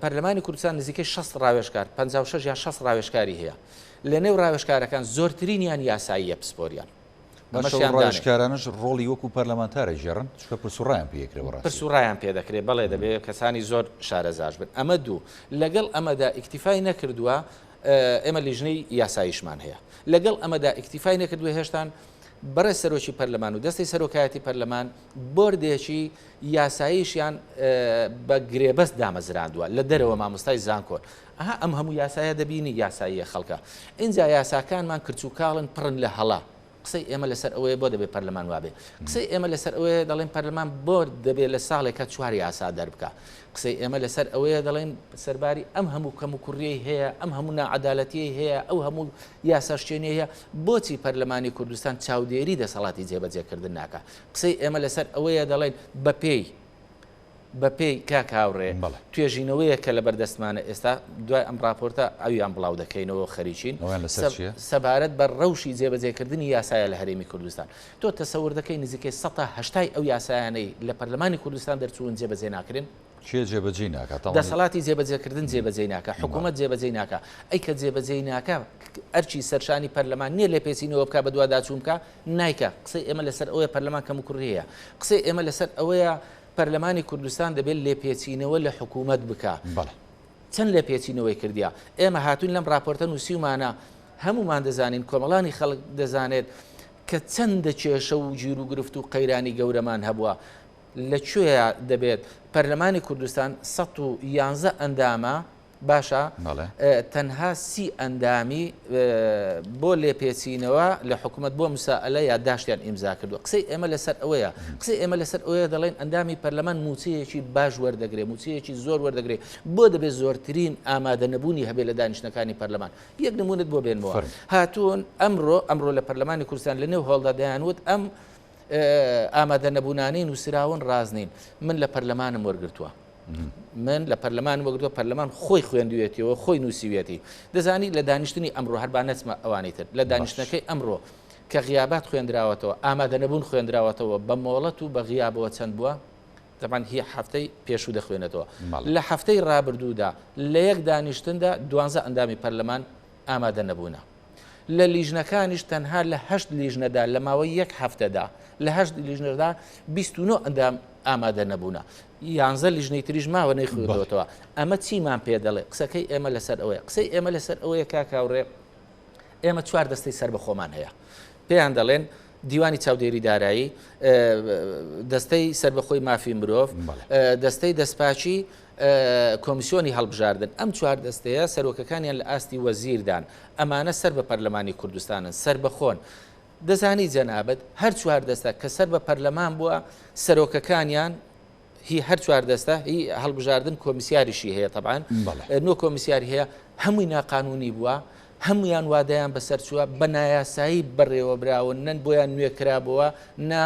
[SPEAKER 2] پەرلەمانی کوردستان نزیکەی 60 ڕاوێژکار 56 یان 60 ڕاوێژکاری هەیە لە نێو ڕاوێژکارەکان زۆرترینیان یاساییە پسپۆریان
[SPEAKER 1] باشە ئەو ڕاوێژکارانەش ڕۆڵی وەکو پەرلەمانتار ئەگێڕن چونکە پرس و ڕایان پێ ئەکرێ بەڕاستی.
[SPEAKER 2] پرس و ڕایان پێ دەکرێ بەڵێ دەبێ کەسانی زۆر شارەزاش بن ئەمە دوو لەگەڵ ئەمەدا ئیکتیفای نەکردووە ئێمە لیژنەی یاساییشمان هەیە لەگەڵ ئەمەدا ئیکتیفای نەکردووە هێشتان بەڕێز سەرۆکی پەرلەمان و دەستەی سەرۆکایەتی پەرلەمان بۆردێکی یاساییشیان بە گرێبەست دامەزراندووە لە دەرەوە مامۆستای زانکۆن ئەها ئەم هەموو یاسایە دەبینی یاساییە خەڵکە ئینجا یاساکانمان کرچ و کاڵن پڕن لە هەڵە قسەی ئێمە لەسەر ئەوەیە بۆ دەبێت پەرلەمان وابێ قسەی ئێمە لەسەر ئەوەیە دەڵێن پەرلەمان بۆ دەبێت لە ساڵێکە چوار یاسا دەربکە قسەی ئێمە لەسەر ئەوەیە دەڵێن سەرباری ئەم هەموو کەم و کوڕیەی هەیە ئەم هەموو ناعەدالەتیەی هەیە ئەو هەموو یاساشکێنیە هەیە بۆچی پەرلەمانی کوردستان چاودێری دەسەڵاتی جێبەجێکردن ناکە قسەی ئێمە لەسەر ئەوەیە دەڵێن بەپێی بەپێی کاک هاوڕێ توێژینەوەیەک کە لەبەر دەستمانە ئێستا دوای ئەم ڕاپۆرتە ئەویان بڵاو دەکەینەوە خەریکین سەبارەت بە ڕەوشی جێبەجێکردنی یاسایە لە هەرێمی کوردستان تۆ تەسەور دەکەی نزیکەی 180 ئەو یاسایانەی لە پەرلەمانی کوردستان دەرچوون جێبەجێ ناکرێن؟
[SPEAKER 1] کێ جێبەجێی ناکا؟
[SPEAKER 2] دەسەڵاتی جێبەجێکردن جێبەجێی ناکا، حکوومەت جێبەجێی ناکا. ئەی کە جێبەجێی ناکا ئەرکی سەرشانی پەرلەمان نییە لێپێچینەوە بکا بەدواداچوون بکا؟ نایکا. قسەی ئێمە لەسەر ئەوەیە پەرلەمان کەموکوڕی هەیە. قسەی ئێمە لەسەر ئەوەیە پەرلەمانی کوردستان دەبێت لێپێچینەوە لە حکوومەت بکا. چەند لێپێچینەوەی کردیە؟ ئێمە هاتووین لەم ڕاپۆرتە نووسیومانە، هەموومان دەزانین، کۆمەڵانی خەڵک دەزانێت کە چەندە کێشە و گیروگرفت و قەیرانی گەورەمان هەبووە. لە کوێیا دەبێت؟ پەرلەمانی کوردستان 111 ئەندامە، باشە تەنها سی ئەندامی بۆ لێپێچینەوە لە حکوومەت بۆ مسائلە یادداشتیان ئیمزا کردووە. قسەی ئێمە لەسەر ئەوەیە، قسەی ئێمە لەسەر ئەوەیە دەڵێن ئەندامی پەرلەمان مووچەیەکی باش وەردەگرێ، مووچەیەکی زۆر وەردەگرێ، بۆ دەبێت زۆرترین ئامادەنەبوونی هەبێت لە دانیشتنەکانی پەرلەمان. یەک نموونت بۆ بێنمەوە، هاتوون ئەمڕۆ ئەمڕۆ لە پەرلەمانی کوردستان لە نێو هۆڵدا دەیانوت ئەم ئامادەنەبوونانەی نووسراون ڕاست نین. من لە پەرلەمانم وەرگرتووە. من لە پەرلەمان وەگرتووە پەرلەمان خۆی خوێندوێتیەوە خۆی نووسیویەتی دەزانی لە دانیشتنی ئەمڕۆ هەر با نەچمە ئەوانی تر لە دانیشتنەکەی ئەمڕۆ کە غیابات خوێندراوەتەوە ئامادەنەبوون خوێندراوەتەوە بە مۆڵەت و بە غیابەوە چەند بووە تەبعەن هی هەفتەی پێشوو دەخوێنێتەوە لە هەفتەی ڕابردوودا لە یەک دانیشتندا دوانزە ئەندامی پەرلەمان ئامادە نەبوونە لە لیژنەکانیش تەنها لە هەشت لیژنەدا لە ماوەی یەک هەفتەدا لە هەشت لیژنەدا 29 ئەندام ئامادە نەبوونە یانزە لیژنەی تریش ماوە نەیخوێندەوەتەوە ئەمە چیمان پێ دەڵێ قسەکەی ئێمە لەسەر ئەوەیە قسەی ئێمە لەسەر ئەوەیە کاک هاوڕێ ئێمە چوار دەستەی سەربەخۆمان هەیە پێیان دەڵێن دیوانی چاودێری دارایی دەستەی سەربەخۆی مافی مرۆڤ دەستەی دەستپاکی کۆمیسیۆنی هەڵبژاردن، ئەم چوار دەستەیە سەرۆکەکانیان لە ئاستی وەزیردان، ئەمانە سەر بە پەرلەمانی کوردستانن، سەربەخۆن. دەزانی جەنابت هەر چوار دەستە کە سەر بە پەرلەمان بووە سەرۆکەکانیان هی هەر چوار دەستە هی هەڵبژاردن کۆمیسیاریشی هەیە تەبعەن نۆ کۆمیسیاری هەیە هەمووی ناقانونی بووە هەمویان وادەیان بەسەر چووە بە نایاسایی بەڕێوەبراون نەن بۆیان نوێ کرابەوە نە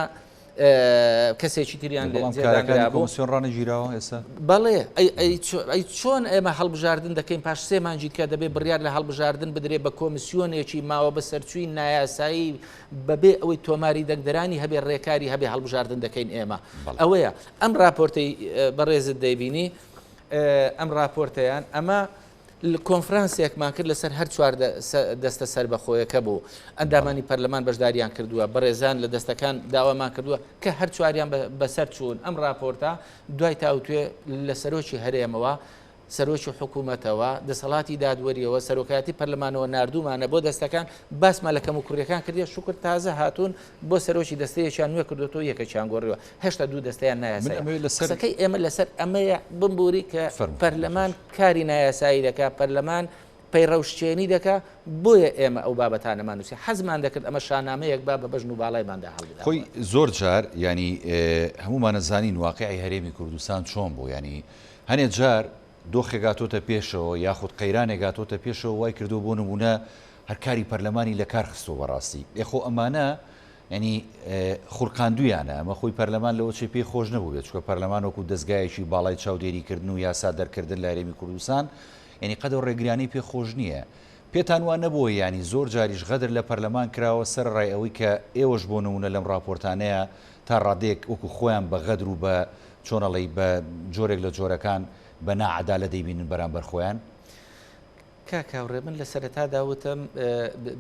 [SPEAKER 2] کەسێکی تریان
[SPEAKER 1] کۆمسیۆن ڕانەگیراوە ئێستا؟
[SPEAKER 2] بەڵێ ئەی چۆن ئێمە هەڵبژاردن دەکەین پاش سێ مانگی کە دەبێ بڕیار لە هەڵبژاردن بدرێ بە کۆمسیۆنێکی ماوە بەسەرچووی نایاسایی بەبێ ئەوەی تۆماری دەنگدەرانی هەبێ ڕێکاری هەبێ هەڵبژاردن دەکەین ئێمە ئەوەیە ئەم راپۆرتەی بەڕێزت دەیبینی ئەم راپۆرتەیان ئەمە کۆنفرانسێکمان کرد لەسەر هەر چوار دەستە سەربەخۆیەکە بوو ئەندامانی پەرلەمان بەشداریان کردووە بەڕێزان لە دەستەکان داوامان کردووە کە هەر چواریان بەسەر چوون ئەم راپۆرتە دوای تاوتوێ لە سەرۆکی هەرێمەوە سەرۆکی حکوومەتەوە، دەسەڵاتی دادوەرییەوە، سەرۆکایەتی پەرلەمانەوە ناردوومانە بۆ دەستەکان، باسمان لە کەموکوڕییەکان کردیە، شوکر تازە هاتوون بۆ سەرۆکی دەستەیەکیان نوێ کردۆتەوە یەکێکیان گۆڕیوە، هێشتا دوو دەستەیان
[SPEAKER 1] من
[SPEAKER 2] نایاساییە.
[SPEAKER 1] ئەمەوێت لەسەر.
[SPEAKER 2] قسەکەی ئێمە لەسەر ئەمەیە بمبووری کە
[SPEAKER 1] فەرموو
[SPEAKER 2] پەرلەمان کاری نایاسایی دەکا، پەرلەمان پەیڕەوشچێنی دەکا، بۆیە ئێمە ئەو بابەتانەمان نووسی. حەزمان دەکرد ئەمە شانامەیەک با بە بەژن و باڵایماندا
[SPEAKER 1] خۆی
[SPEAKER 2] هەڵبدابووە.
[SPEAKER 1] زۆر جار یانی هەموومان ئەزانین واقیعی هەرێمی کوردستان چۆن بوو، یانی هەنێ جار دۆخێک هاتۆتە پێشەوە یاخود قەیرانێک هاتۆتە پێشەوە وای کردووە بۆ نموونە هەر کاری پەرلەمانی لە کار خستووە بەڕاستی ئێ خۆ ئەمانە یانی خولقاندوویانە ئەمە خۆی پەرلەمان لەوە چێ پێی خۆش نەبوو بێت چونکە پەرلەمان وەکو دەزگایەکی باڵای چاودێریکردن و یاسا دەرکردن لە هەرێمی کوردستان یانی قەد ئەو ڕێگریانەی پێ خۆش نییە پێتان وا نەبووە یانی زۆر جاریش غەدر لە پەرلەمان کراوە سەرەڕای ئەوەی کە ئێوەش بۆ نموونە لەم ڕاپۆرتانەیە تا ڕادەیەک وەکو خۆیان بە غەدر و بە چۆن ئەڵێی بە جۆرێک لە جۆرەکان بە ناعەدالەت دەیبینن بەرامبەر خۆیان؟
[SPEAKER 2] کاک هاوڕێ من لە سەرەتادا وتم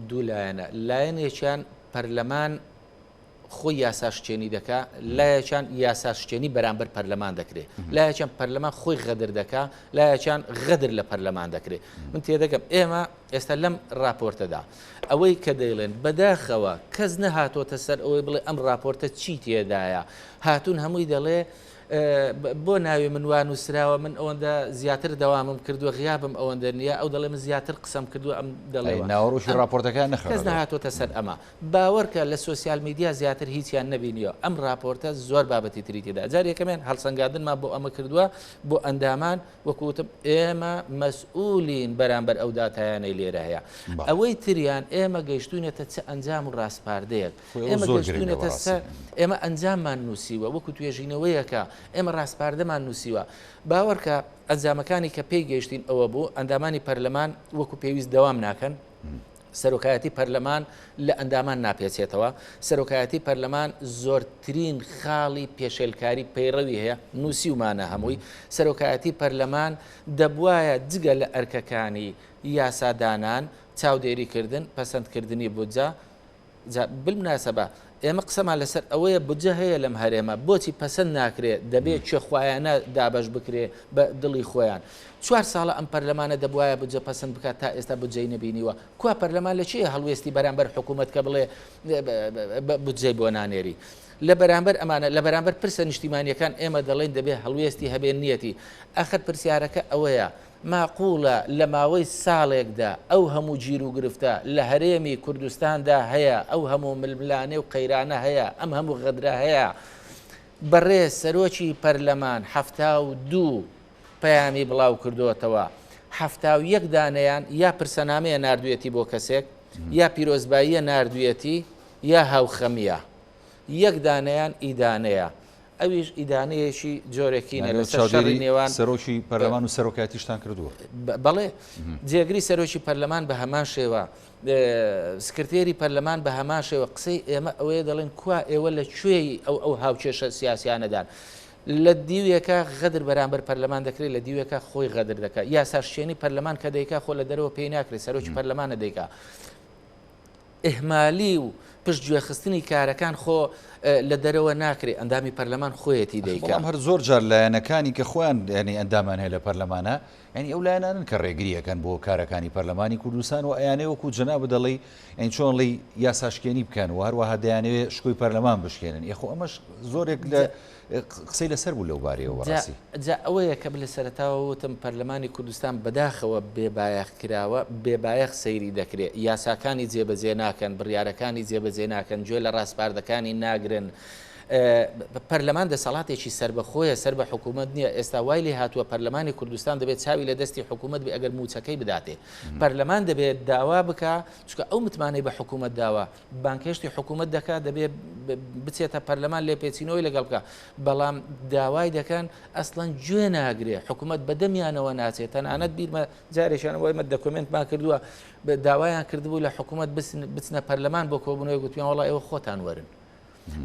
[SPEAKER 2] دوو لایەنە، لایەنێکیان پەرلەمان خۆی یاساشکێنی دەکا، لایەکیان یاساشکێنی بەرامبەر پەرلەمان دەکرێ، لایەکیان پەرلەمان خۆی غەدر دەکا، لایەکیان غەدر لە پەرلەمان دەکرێ. من تێدەگەم ئێمە ئێستا لەم راپۆرتەدا ئەوەی کە دەیڵێن بەداخەوە کەس نەهاتۆتە سەر ئەوەی بڵێ ئەم راپۆرتە چی تێدایە، هاتوون هەمووی دەڵێ بۆ ناوی من وا نووسراوە من ئەوەندە زیاتر دەوامم کردووە غیابم ئەوەندە نییە ئەو دەڵێ من زیاتر قسەم کردووە ئەم دەڵێ
[SPEAKER 1] ناوەڕۆکی راپۆرتەکە
[SPEAKER 2] نەخوێنەوە. کەس نەهاتۆتە سەر ئەمە باوەڕکە لە سۆسیال میدیا زیاتر هیچیان نەبینیوە ئەم راپۆرتە زۆر بابەتی تری تێدا جار یەکەمیان هەڵسەنگاندنمان بۆ ئەمە کردووە بۆ ئەندامان وەکو وتم ئێمە مەسئولین بەرامبەر ئەو داتایانەی لێرە هەیە. ئەوەی تریان ئێمە گەیشتوینەتە چ ئەنجام و ڕاسپاردەیەک. ئێمە گەیشتوینەتە سەر ئێمە ئەنجاممان نووسیوە وەکو توێژینەوەیەکە ئێمە ڕاسپاردەمان نووسیوە. باوەڕکە ئەنجامەکانی کە پێی گەیشتین ئەوە بوو ئەندامانی پەرلەمان وەکو پێویست دەوام ناکەن. سەرۆکایەتی پەرلەمان لە ئەندامان ناپێچێتەوە، سەرۆکایەتی پەرلەمان زۆرترین خاڵی پێشێلکاری پەیڕەوی هەیە، نووسیومانە هەمووی، سەرۆکایەتی پەرلەمان دەبوایە جگە لە ئەرکەکانی یاسادانان، چاودێریکردن، پەسەندکردنی بودجە، جا بالمناسبە ئێمە قسەمان لەسەر ئەوەیە بودجە هەیە لەم هەرێمە بۆچی پەسەند ناکرێ دەبێ کوێخوایانە دابەش بکرێ بە دڵی خۆیان چوار ساڵە ئەم پەرلەمانە دەبوایە بودجە پەسەند بکات تا ئێستا بودجەی نەبینیوە کوا پەرلەمان لە چیە هەڵوێستی بەرامبەر حکوومەت کە بڵێ بودجەی بۆ نانێری لە بەرامبەر ئەمانە لە بەرامبەر پرسە نیشتیمانیەکان ئێمە دەڵێن دەبێ هەڵوێستی هەبێ نیەتی ئەخر پرسیارەکە ئەوەیە ماقوڵە لە ماوەی ساڵێکدا ئەو هەموو گیروگرفتە لە هەرێمی کوردستاندا هەیە، ئەو هەموو ململانێ و قەیرانە هەیە، ئەم هەموو غەدرە هەیە، بەڕێز سەرۆکی پەرلەمان 72 پەیامی بڵاوکردۆتەوە، 71 دانەیان یا پرسەنامەیە ناردویەتی بۆ کەسێک، یا پیرۆزباییە ناردویەتی، یا هاوخەمییە. یەک دانەیان ئیدانەیە. ئەویش ئیدانەیەکی جۆرەکینە لەسەر شەڕی نێوان
[SPEAKER 1] سەرۆکی پەرلەمان و سەرۆکایەتیشتان کردووە.
[SPEAKER 2] بەڵێ جێگری سەرۆکی پەرلەمان بە هەمان شێوە سکرتێری پەرلەمان بە هەمان شێوە قسەی ئێمە ئەوەیە دەڵێن کوا ئێوە لە کوێی ئەو ئەو هاوکێشە سیاسیانەدان. لە دیوێکە غەدر بەرامبەر پەرلەمان دەکرێت لە دیوێکە خۆی غەدر دەکات یاساشکێنی پەرلەمان کە دەیکا خۆ لە دەرەوە پێی ناکرێت سەرۆکی پەرلەمانە دەیکا. ئیهمالی و پشتگوێخستنی کارەکان خۆ لە دەرەوە ناکرێ ئەندامی پەرلەمان خۆیەتی دەیکا.
[SPEAKER 1] بەڵام هەر زۆر جار لایەنەکانی کە خۆیان یانی ئەندامان هەیە لە پەرلەمانا یانی ئەو لایەنانەن کە ڕێگری ئەکەن بۆ کارەکانی پەرلەمانی کوردستان و ئەیانەوێ وەکوو جەنابت دەڵێی یانی چۆن ئەڵێی یاساشکێنی بکەن و هەروەها دەیانەوێ شکۆی پەرلەمان بشکێنن ئێ خۆ ئەمەش زۆرێک لە قسەی لەسەر بوو لەو بارەیەوە بەڕاستی.
[SPEAKER 2] جا ئەوەیە کە لە سەرەتاوە وتم پەرلەمانی کوردستان بەداخەوە بێ بایەخ کراوە، بێ بایەخ سەیری دەکرێ، یاساکانی جێبەجێ ناکەن، بڕیارەکانی جێبەجێ ناکەن، گوێ لە ڕاسپاردەکانی ناگرن. پەرلەمان دەسەڵاتێکی سەربەخۆیە سەر بە حکوومەت نییە ئێستا وای لێ هاتووە پەرلەمانی کوردستان دەبێت چاوی لە دەستی حکوومەت بێ ئەگەر مووچەکەی بداتێ پەرلەمان دەبێت داوا بکا چونکە ئەو متمانەی بە حکوومەت داوە بانگهێشتی حکوومەت دەکات دەبێت بچێتە پەرلەمان لێپێچینەوەی لەگەڵ بکە بەڵام داوای دەکەن ئەسڵەن گوێ ناگرێ حکوومەت بەدەمیانەوە ناچێت تەنانەت بیرمە جارێکیان ئەوەی مە دەکۆمێنتمان کردووە داوایان کردبوو لە حکوومەت بچنە پەرلەمان بۆ کۆبوونەوەی گوتیان وڵا ئێوە خۆتان وەرن.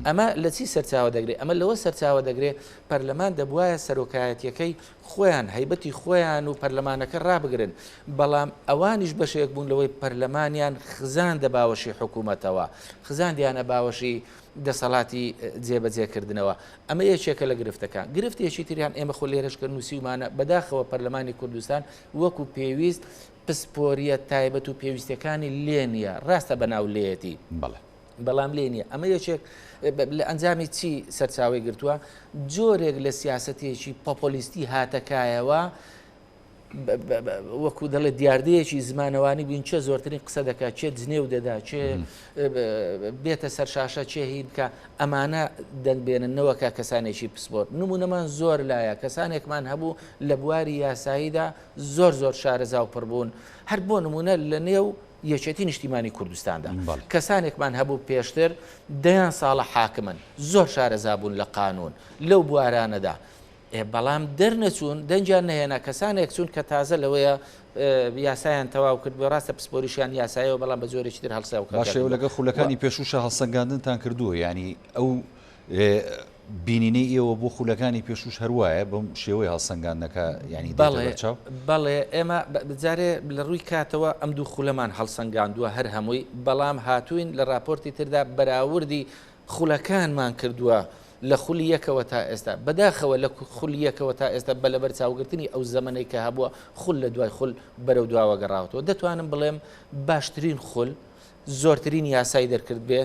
[SPEAKER 2] ئەمە لە چی سەرچاوە دەگرێت؟ ئەمە لەوە سەرچاوە دەگرێت پەرلەمان دەبوایە سەرۆکایەتیەکەی خۆیان هەیبەتی خۆیان و پەرلەمانەکە ڕابگرن، بەڵام ئەوانیش بەشێک بوون لەوەی پەرلەمانیان خزاندە باوەشی حکوومەتەوە، خزاندیانە باوەشی دەسەڵاتی جێبەجێکردنەوە. ئەمە یەکێکە لە گرفتەکان. گرفتێکی تریان ئێمە خۆ لێرەش کە نووسیومانە، بەداخەوە پەرلەمانی کوردستان وەکو پێویست پسپۆرییە تایبەت و پێویستیەکانی لێ نییە، ڕاستە بەناو لێیەتی.
[SPEAKER 1] بەڵێ.
[SPEAKER 2] بەڵام لێ نییە. ئەمە یەکێک لە ئەنجامی چی سەرچاوەی گرتووە؟ جۆرێک لە سیاسەتێکی پۆپۆلیستی هاتە کایەوە، وەکو دەڵێ دیاردەیەکی زمانەوانی بووین، کێ زۆرترین قسە دەکات، کێ جنێو دەدا، کێ بێتە سەر شاشە، کێ هی بکە، ئەمانە دەنگ بێنن نەوەکا کەسانێکی پسپۆر. نمونەمان زۆر لایە، کەسانێکمان هەبوو لە بواری یاساییدا زۆر زۆر شارەزا و پڕ بوون، هەر بۆ نمونە لە نێو یەکێتی نیشتیمانی کوردستاندا کەسانێکمان هەبوو پێشتر دەیان ساڵە حاکمن، زۆر شارەزا بوون لە قانون لەو بوارانەدا، بەڵام دەرنەچوون، دەنگیان نەهێنا، کەسانێک چوون کە تازە لەوەیە یاسایان تەواو کرد، ڕاستە پسپۆریشیان یاسایەوە بەڵام بە جۆرێکی تر هەڵسا و کارکردن.
[SPEAKER 1] باشە ئێوە لەگەڵ خولەکانی پێشووشا هەڵسەنگاندنتان کردووە، یانی ئەو بینینەی ئێوە بۆ خولەکانی پێشووش هەر وایە بەم شێوەی هەڵسەنگاندنەکە یانی دێتە بەرچاو؟
[SPEAKER 2] بەڵێ ئێمە جارێ لە ڕووی کاتەوە ئەم دوو خولەمان هەڵسەنگاندووە هەر هەمووی، بەڵام هاتووین لە ڕاپۆرتی تردا بەراوردی خولەکانمان کردووە لە خولی یەکەوە تا ئێستا، بەداخەوە لە خولی یەکەوە تا ئێستا بە لەبەرچاوگرتنی ئەو زەمەنەی کە هەبووە خول لە دوای خول بەرەو دواوە گەڕاوەتەوە، دەتوانم بڵێم باشترین خول زۆرترین یاسای دەرکرد بێ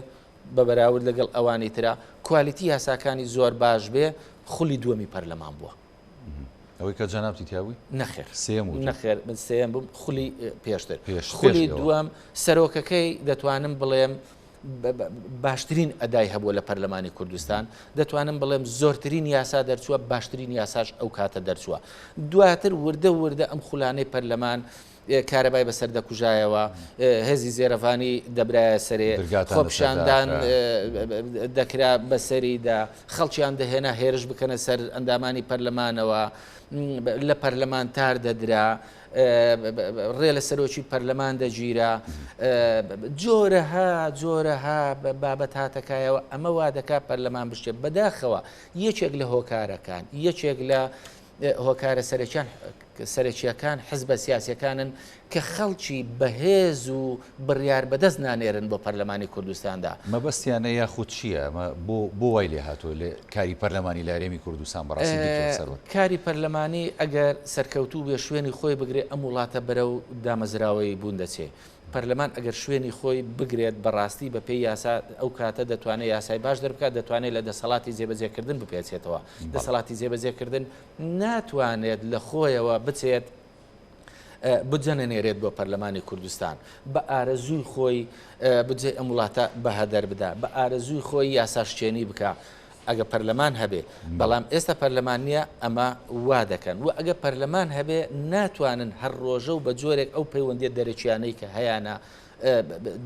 [SPEAKER 2] بە بەراورد لەگەڵ ئەوانی ترا کوالیتی یاساکانی زۆر باش بێ خولی دووەمی پەرلەمان بووە.
[SPEAKER 1] ئەوەی کە جەنابتی تیا بووی؟
[SPEAKER 2] نەخێر.
[SPEAKER 1] سێیەم بوو تۆ؟
[SPEAKER 2] نەخێر من سێیەم بووم خولی پێشتر. پێش خولی دووەم سەرۆکەکەی دەتوانم بڵێم باشترین ئەدای هەبووە لە پەرلەمانی کوردستان، دەتوانم بڵێم زۆرترین یاسا دەرچووە، باشترین یاساش ئەو کاتە دەرچووە. دواتر وردە وردە ئەم خولانەی پەرلەمان کارەبای بەسەر دەکوژایەوە، هێزی زێرەڤانی دەبرایە سەرێ، خۆپیشاندان دەکرا بەسەریدا، خەڵکیان دەهێنا هێرش بکەنە سەر ئەندامانی پەرلەمانەوە، لە پەرلەمانتار دەدرا، ڕێ لە سەرۆکی پەرلەمان دەگیرا، جۆرەها جۆرەها بابەت هاتەکایەوە، ئەمە وا دەکات پەرلەمان بشکێت. بەداخەوە یەکێک لە هۆکارەکان، یەکێک لە هۆکارە سەرەکییەکان حزبە سیاسییەکانن کە خەڵکی بەهێز و بڕیار بەدەست نانێرن بۆ پەرلەمانی کوردستاندا.
[SPEAKER 1] مەبەستیانە یاخود چییە؟ ئەمە بۆ بۆ وای لێ هاتووە لێ کاری پەرلەمانی لە هەرێمی کوردستان بەڕاستی دکتۆر سەروەر؟
[SPEAKER 2] کاری پەرلەمانی ئەگەر سەرکەوتوو بێ شوێنی خۆی بگرێ ئەم وڵاتە بەرەو دامەزراوەیی بوون دەچێ. پەرلەمان ئەگەر شوێنی خۆی بگرێت بەڕاستی بە پێی یاسا ئەو کاتە دەتوانێت یاسای باش دەربکات، دەتوانێت لە دەسەڵاتی جێبەجێکردن بپێچێتەوە. دەسەڵاتی جێبەجێکردن ناتوانێت لە خۆیەوە بچێت بودجە نەنێرێت بۆ پەرلەمانی کوردستان، بە ئارەزووی خۆی بودجەی ئەم وڵاتە بەهەدەر بدا، بە ئارەزووی خۆی یاساشکێنی بکا. ئەگە پەرلەمان هەبێ، بەڵام ئێستا پەرلەمان نییە ئەمە وا دەکەن و ئەگە پەرلەمان هەبێ ناتوانن هەر ڕۆژە و بە جۆرێک ئەو پەیوەندیە دەرەکیانەی کە هەیانە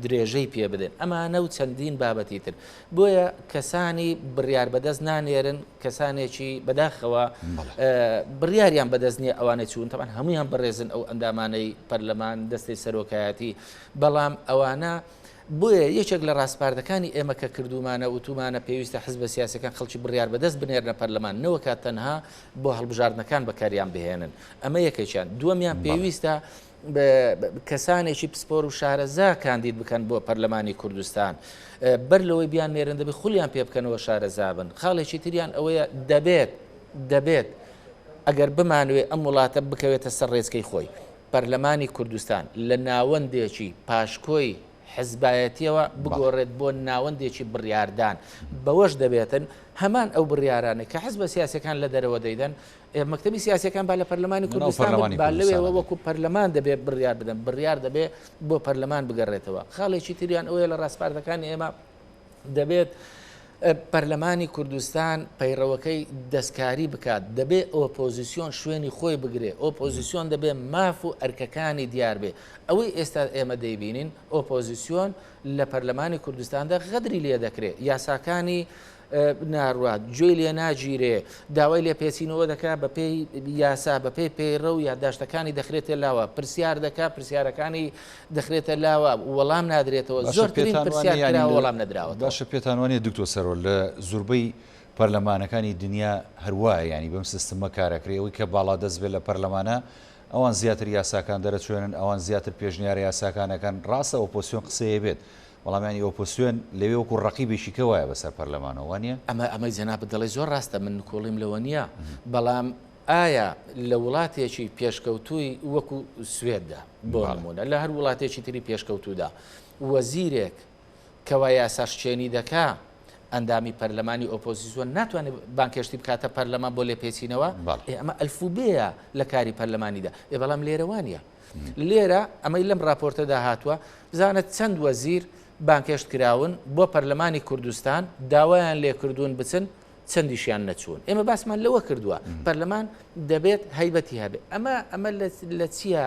[SPEAKER 2] درێژەی پێ بدەن ئەمانە و چەندین بابەتی تر بۆیە کەسانی بڕیار بەدەست نانێرن کەسانێکی بەداخەوە بڕیاریان بەدەست نییە ئەوانە چوون تەمان هەمویان بەڕێزن ئەو ئەندامانەی پەرلەمان دەستەی سەرۆکایەتی بەڵام ئەوانە بۆیە یەکێک لە ڕاسپاردەکانی ئێمە کە کردوومانە وتوومانە پێویستە حزبە سیاسیەکان خەڵکی بڕیار بەدەست بنێرنە پەرلەمان نەوەکا تەنها بۆ هەڵبژاردنەکان بەکاریان بهێنن ئەمە یەکێکیان دووەمیان پێویستە کەسانێکی پسپۆر و شارەزا کاندید بکەن بۆ پەرلەمانی کوردستان بەر لەوەی بیان نێرن دەبێت خولیان پێ بکەنەوە شارەزا بن خاڵێکی تریان ئەوەیە دەبێت دەبێت ئەگەر بمانوێ ئەم وڵاتە بکەوێتە سەر ڕێچکەی خۆی پەرلەمانی کوردستان لە ناوەندێکی پاشکۆی حزبایەتیەوە بگۆڕێت بۆ ناوەندێکی بڕیاردان، بەوەش دەبێتن هەمان ئەو بڕیارانەی کە حزبە سیاسیەکان لە دەرەوە دەیدەن، مەکتەبی سیاسیەکان با لە پەرلەمانی کوردستان بن، با لەوێوە وەکو پەرلەمان دەبێت بڕیار بدەن، بڕیار دەبێت بۆ پەرلەمان بگەڕێتەوە. خاڵێکی تریان ئەوەیە لە ڕاسپاردەکانی ئێمە دەبێت. پەرلەمانی کوردستان پەیڕەوەکەی دەستکاری بکات، دەبێ ئۆپۆزیسیۆن شوێنی خۆی بگرێ، ئۆپۆزیسیۆن دەبێ ماف و ئەرکەکانی دیار بێ. ئەوەی ئێستا ئێمە دەیبینین ئۆپۆزیسیۆن لە پەرلەمانی کوردستاندا غەدری لێ دەکرێ، یاساکانی ناڕوات، گوێی لێ ناگیرێ، داوای لێپێچینەوە دەکا بەپێی یاسا، بەپێی پەیڕەو یادداشتەکانی دەخرێتە لاوە، پرسیار دەکا، پرسیارەکانی دەخرێتە لاوە، وەڵام نادرێتەوە،
[SPEAKER 1] باشە
[SPEAKER 2] زۆرترین
[SPEAKER 1] پێتان
[SPEAKER 2] پرسیار
[SPEAKER 1] وانیە یانی
[SPEAKER 2] کراوە
[SPEAKER 1] لە
[SPEAKER 2] وەڵام نەدراوەتەوە.
[SPEAKER 1] باشە پێتان وانیە دکتۆر سەروەر لە زوربەی پەرلەمانەکانی دنیا هەر وایە یانی بەم سیستمە کار ئەکرێ ئەوەی کە باڵادەست بێت لە پەرلەمانە ئەوان زیاتر یاساکان دەرەچوێنن ئەوان زیاتر پێشنیارە یاساکان ئەکەن ڕاستە ئۆپۆسیۆن قسەیە بێت بەڵام یانی ئۆپۆسیۆن لەوێ وەکو ڕەقیبێکی کە وایە بەسەر پەرلەمانەوە وانیە؟
[SPEAKER 2] ئەمە ئەمەی جەنابت دەڵێی زۆر ڕاستە من نکۆڵیم لەوە نییە بەڵام ئایا لە وڵاتێکی پێشکەوتووی وەکو سوێددا بۆ نموونە لە هەر وڵاتێکی تری پێشکەوتوودا وەزیرێک کەوا یاساشکێنی دەکا ئەندامی پەرلەمانی ئۆپۆزیسیۆن ناتوانێت بانگهێشتی بکاتە پەرلەمان بۆ لێپێچینەوە؟ ئێ ئەمە ئەلفوبێیە لە کاری پەرلەمانیدا ئێ بەڵام لێرە وانە. لێرە ئەمەی لەم راپۆرتەدا هاتووە بزانە چەند وەزیر بانگهێشت کراون بۆ پەرلەمانی کوردستان داوایان لێکردوون بچن چەندیشیان نەچوون ئێمە باسمان لەوە کردووە پەرلەمان دەبێت هەیبەتی هەبێت ئەمە ئەمە لە چییە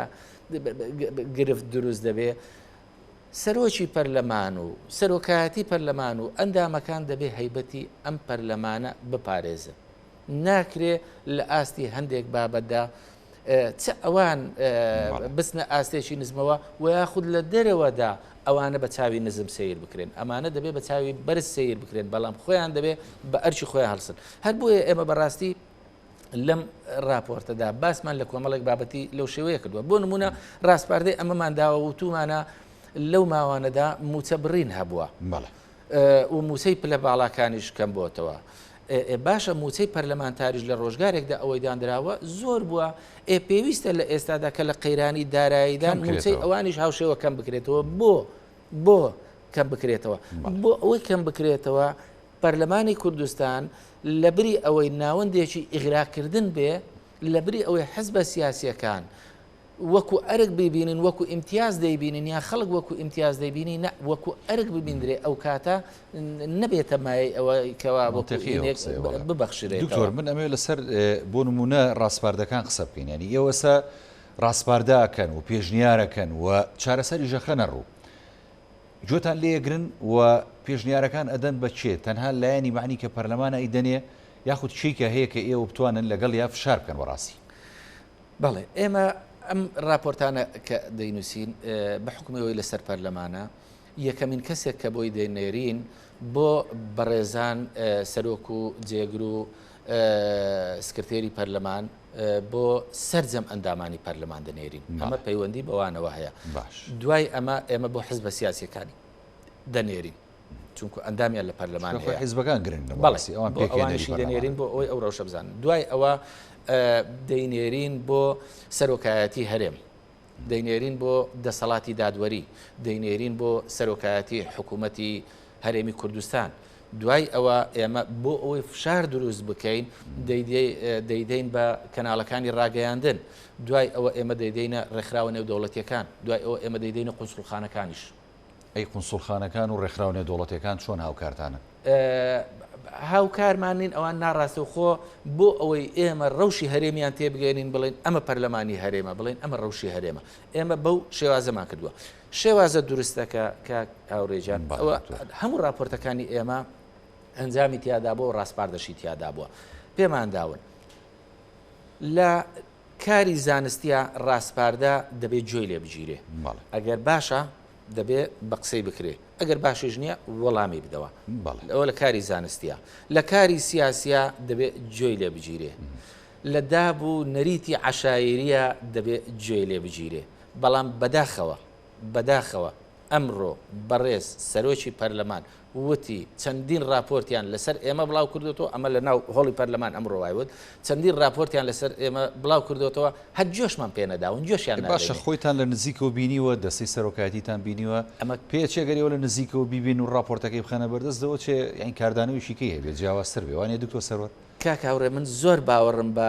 [SPEAKER 2] گرفت دروست دەبێ سەرۆکی پەرلەمان و سەرۆکایەتی پەرلەمان و ئەندامەکان دەبێ هەیبەتی ئەم پەرلەمانە بپارێزن ناکرێ لە ئاستی هەندێک بابەتدا چ ئەوان بچنە ئاستێکی نزمەوە و یاخود لە دەرەوەدا ئەوانە بە چاوی نزم سەیر بکرێن ئەمانە دەبێ بە چاوی بەرز سەیر بکرێن بەڵام خۆیان دەبێ بە ئەرکی خۆیان هەڵسن هەر بۆیە ئێمە بەڕاستی لەم راپۆرتەدا باسمان لە کۆمەڵێک بابەتی لەو شێوەیە کردووە بۆ نمونە ڕاسپاردەی ئەمەمان داوە وتومانە لەو ماوانەدا موچە بڕین هەبووە و موچەی پلە باڵاکانیش کەم بۆتەوە. ئێ باشە موچەی پەرلەمانتاریش لە ڕۆژگارێکدا ئەوەی دانراوە زۆر بووە ئێ پێویستە لە ئێستادا کە لە قەیرانی داراییدان موچەی ئەوانیش هاوشێوە کەم بکرێتەوە بۆ بۆ کەم بکرێتەوە بۆ ئەوەی کەم بکرێتەوە پەرلەمانی کوردستان لەبری ئەوەی ناوەندێکی ئیغراکردن بێ لەبری ئەوەی حزبە سیاسیەکان وەکو ئەرک بیبینن وەکو ئیمتیاز دەیبینن یان خەڵک وەکو ئیمتیاز دەیبینی نە وەکو ئەرک ببیندرێ ئەو کاتە نەبێتە مایەی ئەوە کەوا وەکو ئینێک ببەخشرێتەوە.
[SPEAKER 1] دکتۆر من ئەمەوێ لەسەر بۆ نموونە ڕاسپاردەکان قسە بکەین یانی ئێوە ئێستا ڕاسپاردە ئەکەن و پێشنیار ئەکەن و چارەسەریش ئەخەنە ڕوو گوێتان لێ ئەگرن و پێشنیارەکان ئەدەن بە کێ تەنها لایەنی مەعنی کە پەرلەمانە ئەیدەنێ یاخود کێی کە هەیە کە ئێوە بتوانن لەگەڵیا فشار بکەن بەڕاستی؟
[SPEAKER 2] بەڵێ ئێمە ئەم راپۆرتانە کە دەینووسین بە حوکمی ئەوەی لەسەر پەرلەمانە یەکەمین کەسێک کە بۆی دەینێرین بۆ بەڕێزان سەرۆک و جێگر و سکرتێری پەرلەمان بۆ سەرجەم ئەندامانی پەرلەمان دەنێرین ئەمە پەیوەندی بەوانەوە هەیە
[SPEAKER 1] باش
[SPEAKER 2] دوای ئەمە ئێمە بۆ حزبە سیاسیەکانی دەنێرین چونکو ئەندامیان لە پەرلەمان هەیە
[SPEAKER 1] حیزبەکان گرنگن
[SPEAKER 2] بەڵێ ئەوان ئەوانیشی دەنێرین بۆ ئەوەی ئەو ڕەوشە بزانن دوای ئەوە دەینێرین بۆ سەرۆکایەتی هەرێم دەینێرین بۆ دەسەڵاتی دادوەری دەینێرین بۆ سەرۆکایەتی حکوومەتی هەرێمی کوردستان دوای ئەوە ئێمە بۆ ئەوەی فشار دروست بکەین دەیدەین بە کەناڵەکانی ڕاگەیاندن دوای ئەوە ئێمە دەیدەینە ڕێکخراوە نێودەوڵەتیەکان دوای ئەوە ئێمە دەیدەینە قونسوڵخانەکانیش.
[SPEAKER 1] ئەی قونسوڵخانەکان و ڕێکخراوە نێودەوڵەتیەکان چۆن هاوکارتانن؟
[SPEAKER 2] هاوکارمان نین ئەوان ناڕاستەوخۆ بۆ ئەوەی ئێمە ڕەوشی هەرێمیان تێبگەێنین بڵێن ئەمە پەرلەمانی هەرێمە بڵێن ئەمە ڕەوشی هەرێمە ئێمە بەو شێوازەمان کردووە شێوازە دروستەکە کاک هاوڕێجان ئەوە هەموو راپۆرتەکانی ئێمە ئەنجامی تیادا بۆ ڕاسپاردەشی تیادا بووە پێمان داون لە کاری زانستیا ڕاسپاردە دەبێ گوێی لێ بگیرێ ئەگەر باشە دەبێ بە قسەی بکرێ ئەگەر باشیش نییە وەڵامی بدەوە ئەوە لە کاری زانستیە لە کاری سیاسیا دەبێ گوێی لێ بگیرێ لە داب و نەریتی عەشایریە دەبێ گوێی لێ بگیرێ بەڵام بەداخەوە بەداخەوە ئەمڕۆ بەڕێز سەرۆکی پەرلەمان وتی، چەندین راپۆرتیان لەسەر ئێمە بڵاوکردۆتەوە، ئەمە لە ناو هۆڵی پەرلەمان ئەمڕۆ وای وت، چەندین راپۆرتیان لەسەر ئێمە بڵاوکردۆتەوە، هەر گوێشمان پێنەداون، گوێشیان
[SPEAKER 1] باشە
[SPEAKER 2] نادەینێ.
[SPEAKER 1] خۆیتان لە نزیکەوە بینیوە، دەستەی سەرۆکایەتیتان بینیوە،
[SPEAKER 2] ئەمە.
[SPEAKER 1] پێئەچێ گەر ئێوە لە نزیکەوە بیبین و راپۆرتەکەی بخەنە بەردەست لەوەچێ یانی کاردانەوەیەکی کەی هەبێ، جیاوازتر بێ، وانیە دکتۆر سەروەر؟
[SPEAKER 2] کاک هاوڕێ من زۆر باوەڕم بە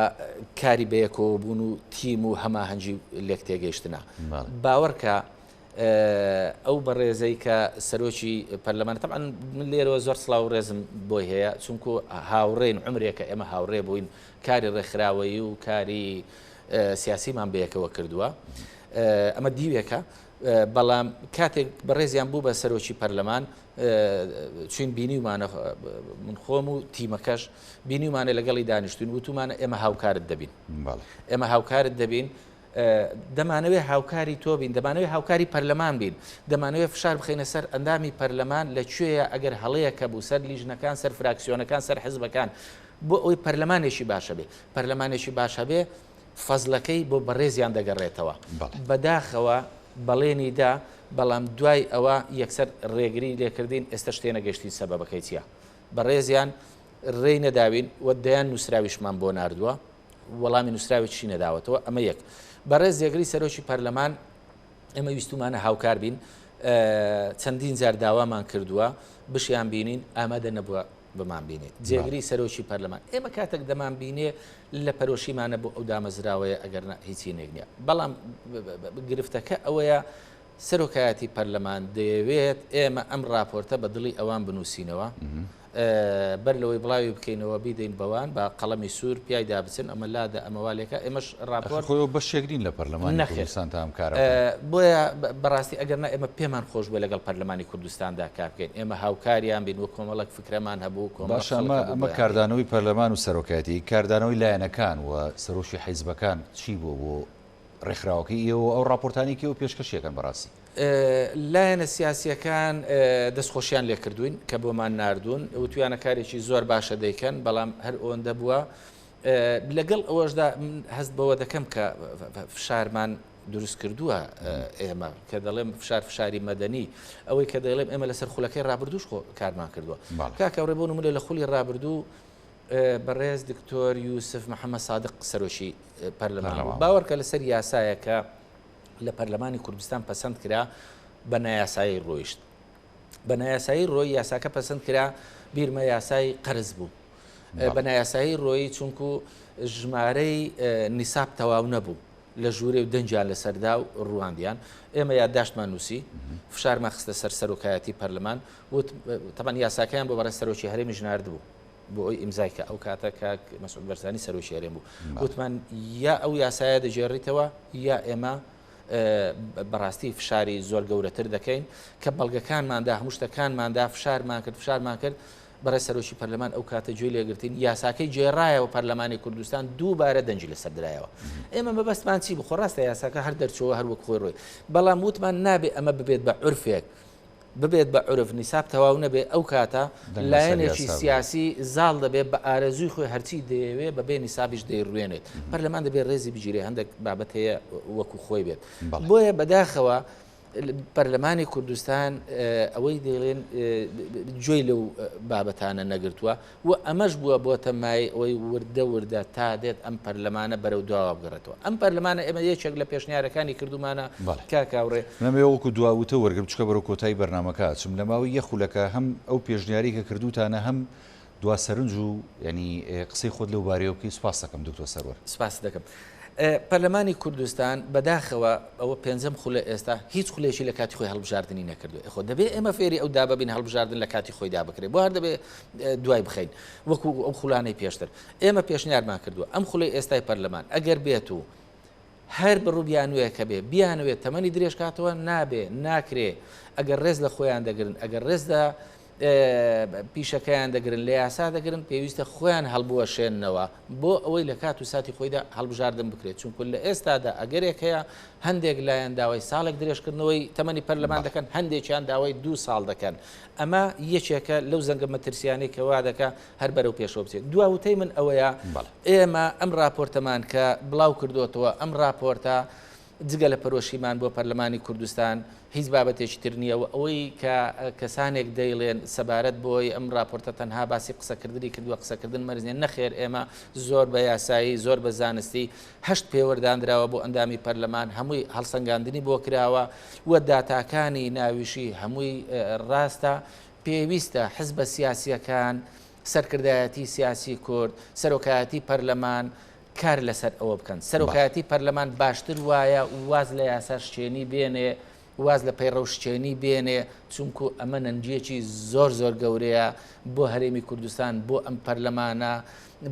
[SPEAKER 2] کاری بەیەکەوەبوون و تیم و هەماهەنگی و لێکتێگەیشتنە. باوەڕکە. ئەو بەڕێزەی کە سەرۆکی پەرلەمان تەبعەن من لێرەوە زۆر سڵاو و ڕێزم بۆی هەیە چونکو هاوڕێین عمرێکە ئێمە هاوڕێ بووین کاری ڕێکخراوەیی و کاری سیاسیمان بەیەکەوە کردووە ئەمە دیوێکە بەڵام کاتێک بەڕێزیان بوو بە سەرۆکی پەرلەمان چوین بینیومانە من خۆم و تیمەکەش بینیومانە لەگەڵی دانیشتوین وتومانە ئێمە هاوکارت دەبین ئێمە هاوکارت دەبین دەمانەوێ هاوکاری تۆ بین، دەمانەوێ هاوکاری پەرلەمان بین، دەمانەوێ فشار بخەینە سەر ئەندامی پەرلەمان لە کوێیە ئەگەر هەڵەیەک هەبوو سەر لیژنەکان، سەر فراکسیۆنەکان، سەر حزبەکان، بۆ ئەوەی پەرلەمانێکی باش هەبێ. پەرلەمانێکی باش هەبێ فەزلەکەی بۆ بەڕێزیان دەگەڕێتەوە. بەداخەوە بەڵێنی دا، بەڵام دوای ئەوە یەکسەر ڕێگری لێکردین، ئێستەش تێنەگەیشتین سەبەبەکەی چییە. بەڕێزیان ڕێی نەداوین و دەیان نووسراویشمان بۆ ناردووە. وەڵامی نووسراوێکیشی نەداوەتەوە، ئەمە یەک. بەڕێز جێگری سەرۆکی پەرلەمان، ئێمە ویستومانە هاوکار بین، چەندین جار داوامان کردووە بشیان بینین، ئامادە نەبووە بمان بینێت. جێگری سەرۆکی پەرلەمان، ئێمە کاتێک دەمان بینێ لە پەرۆشیمانە بۆ ئەو دامەزراوەیە، ئەگەرنا هیچی نێک نییە. بەڵام گرفتەکە ئەوەیە سەرۆکایەتی پەرلەمان دەیەوێت ئێمە ئەم ڕاپۆرتە بە دڵی ئەوان بنووسینەوە، بەر لەوەی بڵاوی بکەینەوە بیدەین بەوان بە قەڵەمی سوور پیایدا بچن، ئەمە لادە ئەمە وا لێکە، ئێمەش ڕاپۆرت.
[SPEAKER 1] خۆ ئێوە بەشێک نین لە پەرلەمانی کوردستان تا ئەم کارە بکەن.
[SPEAKER 2] بۆیە بەڕاستی ئەگەر نا ئێمە پێمان خۆش بووە لەگەڵ پەرلەمانی کوردستاندا کار بکەین، ئێمە هاوکاریان بین و کۆمەڵێک فکرەمان هەبوو، کۆمەڵێک
[SPEAKER 1] باشە ئەمە ئەمە کاردانەوەی پەرلەمان و سەرۆکایەتی، کاردانەوەی لایەنەکان و سەرۆکی حیزبەکان چی بووە بۆ ڕێکخراوەکەی ئێوە و ئەو ڕاپۆرتانەی کە ئێوە پێشکەشی ئەکەن بەڕاستی؟
[SPEAKER 2] لایەنە سیاسییەکان دەستخۆشیان لێکردووین کە بۆمان ناردوون، وتویانە کارێکی زۆر باشە دەیکەن، بەڵام هەر ئەوەندە بووە. لەگەڵ ئەوەشدا من هەست بەوە دەکەم کە فشارمان دروست کردووە ئێمە کە دەڵێم فشار فشاری مەدەنی ئەوەی کە دەڵێم ئێمە لەسەر خولەکەی ڕابردووش خۆ کارمان کردووە کاکە ڕێ بۆ نمونە لە خولی ڕابردوو بەڕێز دکتۆر یوسف محەممەد سادق سەرۆکی پەرلەمان بوو. باوەڕکە لەسەر یاسایەکە لە پەرلەمانی کوردستان پەسەند کرا بە نایاسایی ڕۆیشت. بە نایاسایی ڕۆی یاساکە پەسەند کرا بیرمە یاسای قەرز بوو. بە نایاسایی ڕۆیی چونکو ژمارەی نیساب تەواو نەبوو. لە ژوورێ و دەنگیان لەسەردا و ڕواندیان ئێمە یادداشتمان نووسی فشارمان خستە سەر سەرۆکایەتی پەرلەمان وت تەبعەن یاساکەیان بۆ بەڕێز سەرۆکی هەرێمیش ناردبوو بۆ ئەوی ئیمزای کە ئەو کاتە کاک مەسعود بەرزانی سەرۆکی هەرێم بوو وتمان یا ئەو یاسایە دەگێڕیتەوە یا ئێمە بەڕاستی فشاری زۆر گەورەتر دەکەین کە بەڵگەکانماندا هەموو شتەکانماندا فشارمان کرد فشارمان کرد بەڕێز سەرۆکی پەرلەمان ئەو کاتە گوێی لێگرتین یاساکەی گێڕایەوە پەرلەمانی کوردستان دووبارە دەنگی لەسەر درایەوە ئێمە مەبەستمان چی بوو خۆ ڕاستە یاساکە هەر دەرچووە هەر وەک خۆی ڕۆی بەڵام وتمان نابێ ئەمە ببێت بە عورفێک ببێت بە عورف نیساب تەواو نەبێ ئەو کاتە لایەنێکی سیاسی زاڵ دەبێت بە ئارەزووی خۆی هەرچی دەیەوێ بەبێ نیسابیش دەیڕوێنێت پەرلەمان دەبێت ڕێزی بگیرێ هەندێک بابەت هەیە وەکو خۆی بێت بۆیە بەداخەوە پەرلەمانی کوردستان ئەوەی دەیڵێن گوێی لەو بابەتانە نەگرتووە و ئەمەش بووە بۆتە مایەی ئەوەی وردە وردە تا دێت ئەم پەرلەمانە بەرەو دواوە بگەڕێتەوە. ئەم پەرلەمانە ئێمە یەکێک لە پێشنیارەکانی کردوومانە کاک هاوڕێ.
[SPEAKER 1] من ئەمەوێ وەکو دوا وتە وەرگرم چونکە بەرەو کۆتایی بەرنامەکە ئەچم لە ماوەی یەک خولەکە هەم ئەو پێشنیارەی کە کردووتانە هەم دوا سەرنج و یانی قسەی خۆت لەو بارەیەوە بکەی سوپاست دەکەم دکتۆر سەروەر.
[SPEAKER 2] سوپاست دەکەم. پەرلەمانی کوردستان بەداخەوە ئەوە پێنجەم خولە ئێستا هیچ خولێکی لە کاتی خۆی هەڵبژاردنی نەکردووە خۆ دەبێ ئێمە فێری ئەو دابە بین هەڵبژاردن لە کاتی خۆیدا بکرێت بۆ هەر دەبێ دوای بخەین وەکو ئەو خولانەی پێشتر ئێمە پێشنیارمان کردووە ئەم خولەی ئێستای پەرلەمان ئەگەر بێت و هەر بڕ و بیانوویەک هەبێ بیانەوێت تەمەنی درێژ کاتەوە نابێ ناکرێ ئەگەر ڕێز لە خۆیان دەگرن ئەگەر ڕێز لە پیشەکەیان دەگرن لە یاسا دەگرن پێویستە خۆیان هەڵبوەشێننەوە بۆ ئەوەی لە کات و ساتی خۆیدا هەڵبژاردن بکرێت چونکو لە ئێستادا ئەگەرێک هەیە هەندێک لایەن داوای ساڵێک درێژکردنەوەی تەمەنی پەرلەمان دەکەن هەندێکیان داوای دوو ساڵ دەکەن ئەمە یەکێکە لەو زەنگە مەترسیانەی کە وا دەکا هەر بەرەو پێشەوە بچێت دوا وتەی من ئەوەیە ئێمە ئەم راپۆرتەمان کە بڵاو کردوتەوە ئەم راپۆرتە جگە لە پەرۆشیمان بۆ پەرلەمانی کوردستان هیچ بابەتێکی تر نییە و ئەوەی کە کەسانێک دەیڵێن سەبارەت بۆی ئەم راپۆرتە تەنها باسی قسەکردنی کردووە قسەکردن مەرج نییە نەخێر ئێمە زۆر بە یاسایی زۆر بە زانستی هەشت پێوەر دانراوە بۆ ئەندامی پەرلەمان هەمووی هەڵسەنگاندنی بۆ کراوە و داتاکانی ناویشی هەمووی ڕاستە پێویستە حزبە سیاسییەکان سەرکردایەتی سیاسی کورد سەرۆکایەتی پەرلەمان کار لەسەر ئەوە بکەن. سەرۆکایەتی پەرلەمان باشتر وایە واز لە یاسا شکێنی بێنێ. واز لە پەیڕەو شکێنی بێنێ، چونکو ئەمە نەنگییەکی زۆر زۆر گەورەیە بۆ هەرێمی کوردستان، بۆ ئەم پەرلەمانە،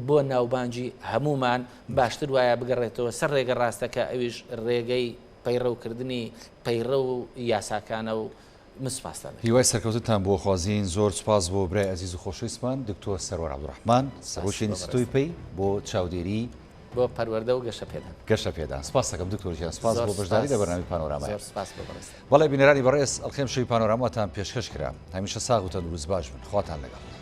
[SPEAKER 2] بۆ ناوبانگی هەموومان، باشتر وایە بگەڕێتەوە سەر ڕێگە ڕاستەکە، ئەویش ڕێگەی پەیڕەوکردنی پەیڕەو و یاساکانە و من سوپاستان دەکەم.
[SPEAKER 1] هیوای سەرکەوتنتان بۆ خوازین، زۆر سوپاس بۆ برای ئەزیز و خۆشەویستمان دکتۆر سەروەر عەبدولڕەحمان سەرۆکی ئینستیتۆی پەی بۆ چاودێری
[SPEAKER 2] بۆ پەروەردە و گەشەپێدان.
[SPEAKER 1] گەشەپێدان. سپاست دەکەم دکتۆر گیان، سپاس بۆ بەشداری لە بەرنامەی پانۆرامای.
[SPEAKER 2] زۆر سپاس بۆ بەڕێزتان.
[SPEAKER 1] بەڵێ بینەرانی بەڕێز، ئەڵقەی ئەمشەوی پانۆراماتان پێشکەش کرا. هەمیشە ساغ و تەندروست باش بن. خواتان لەگەڵ.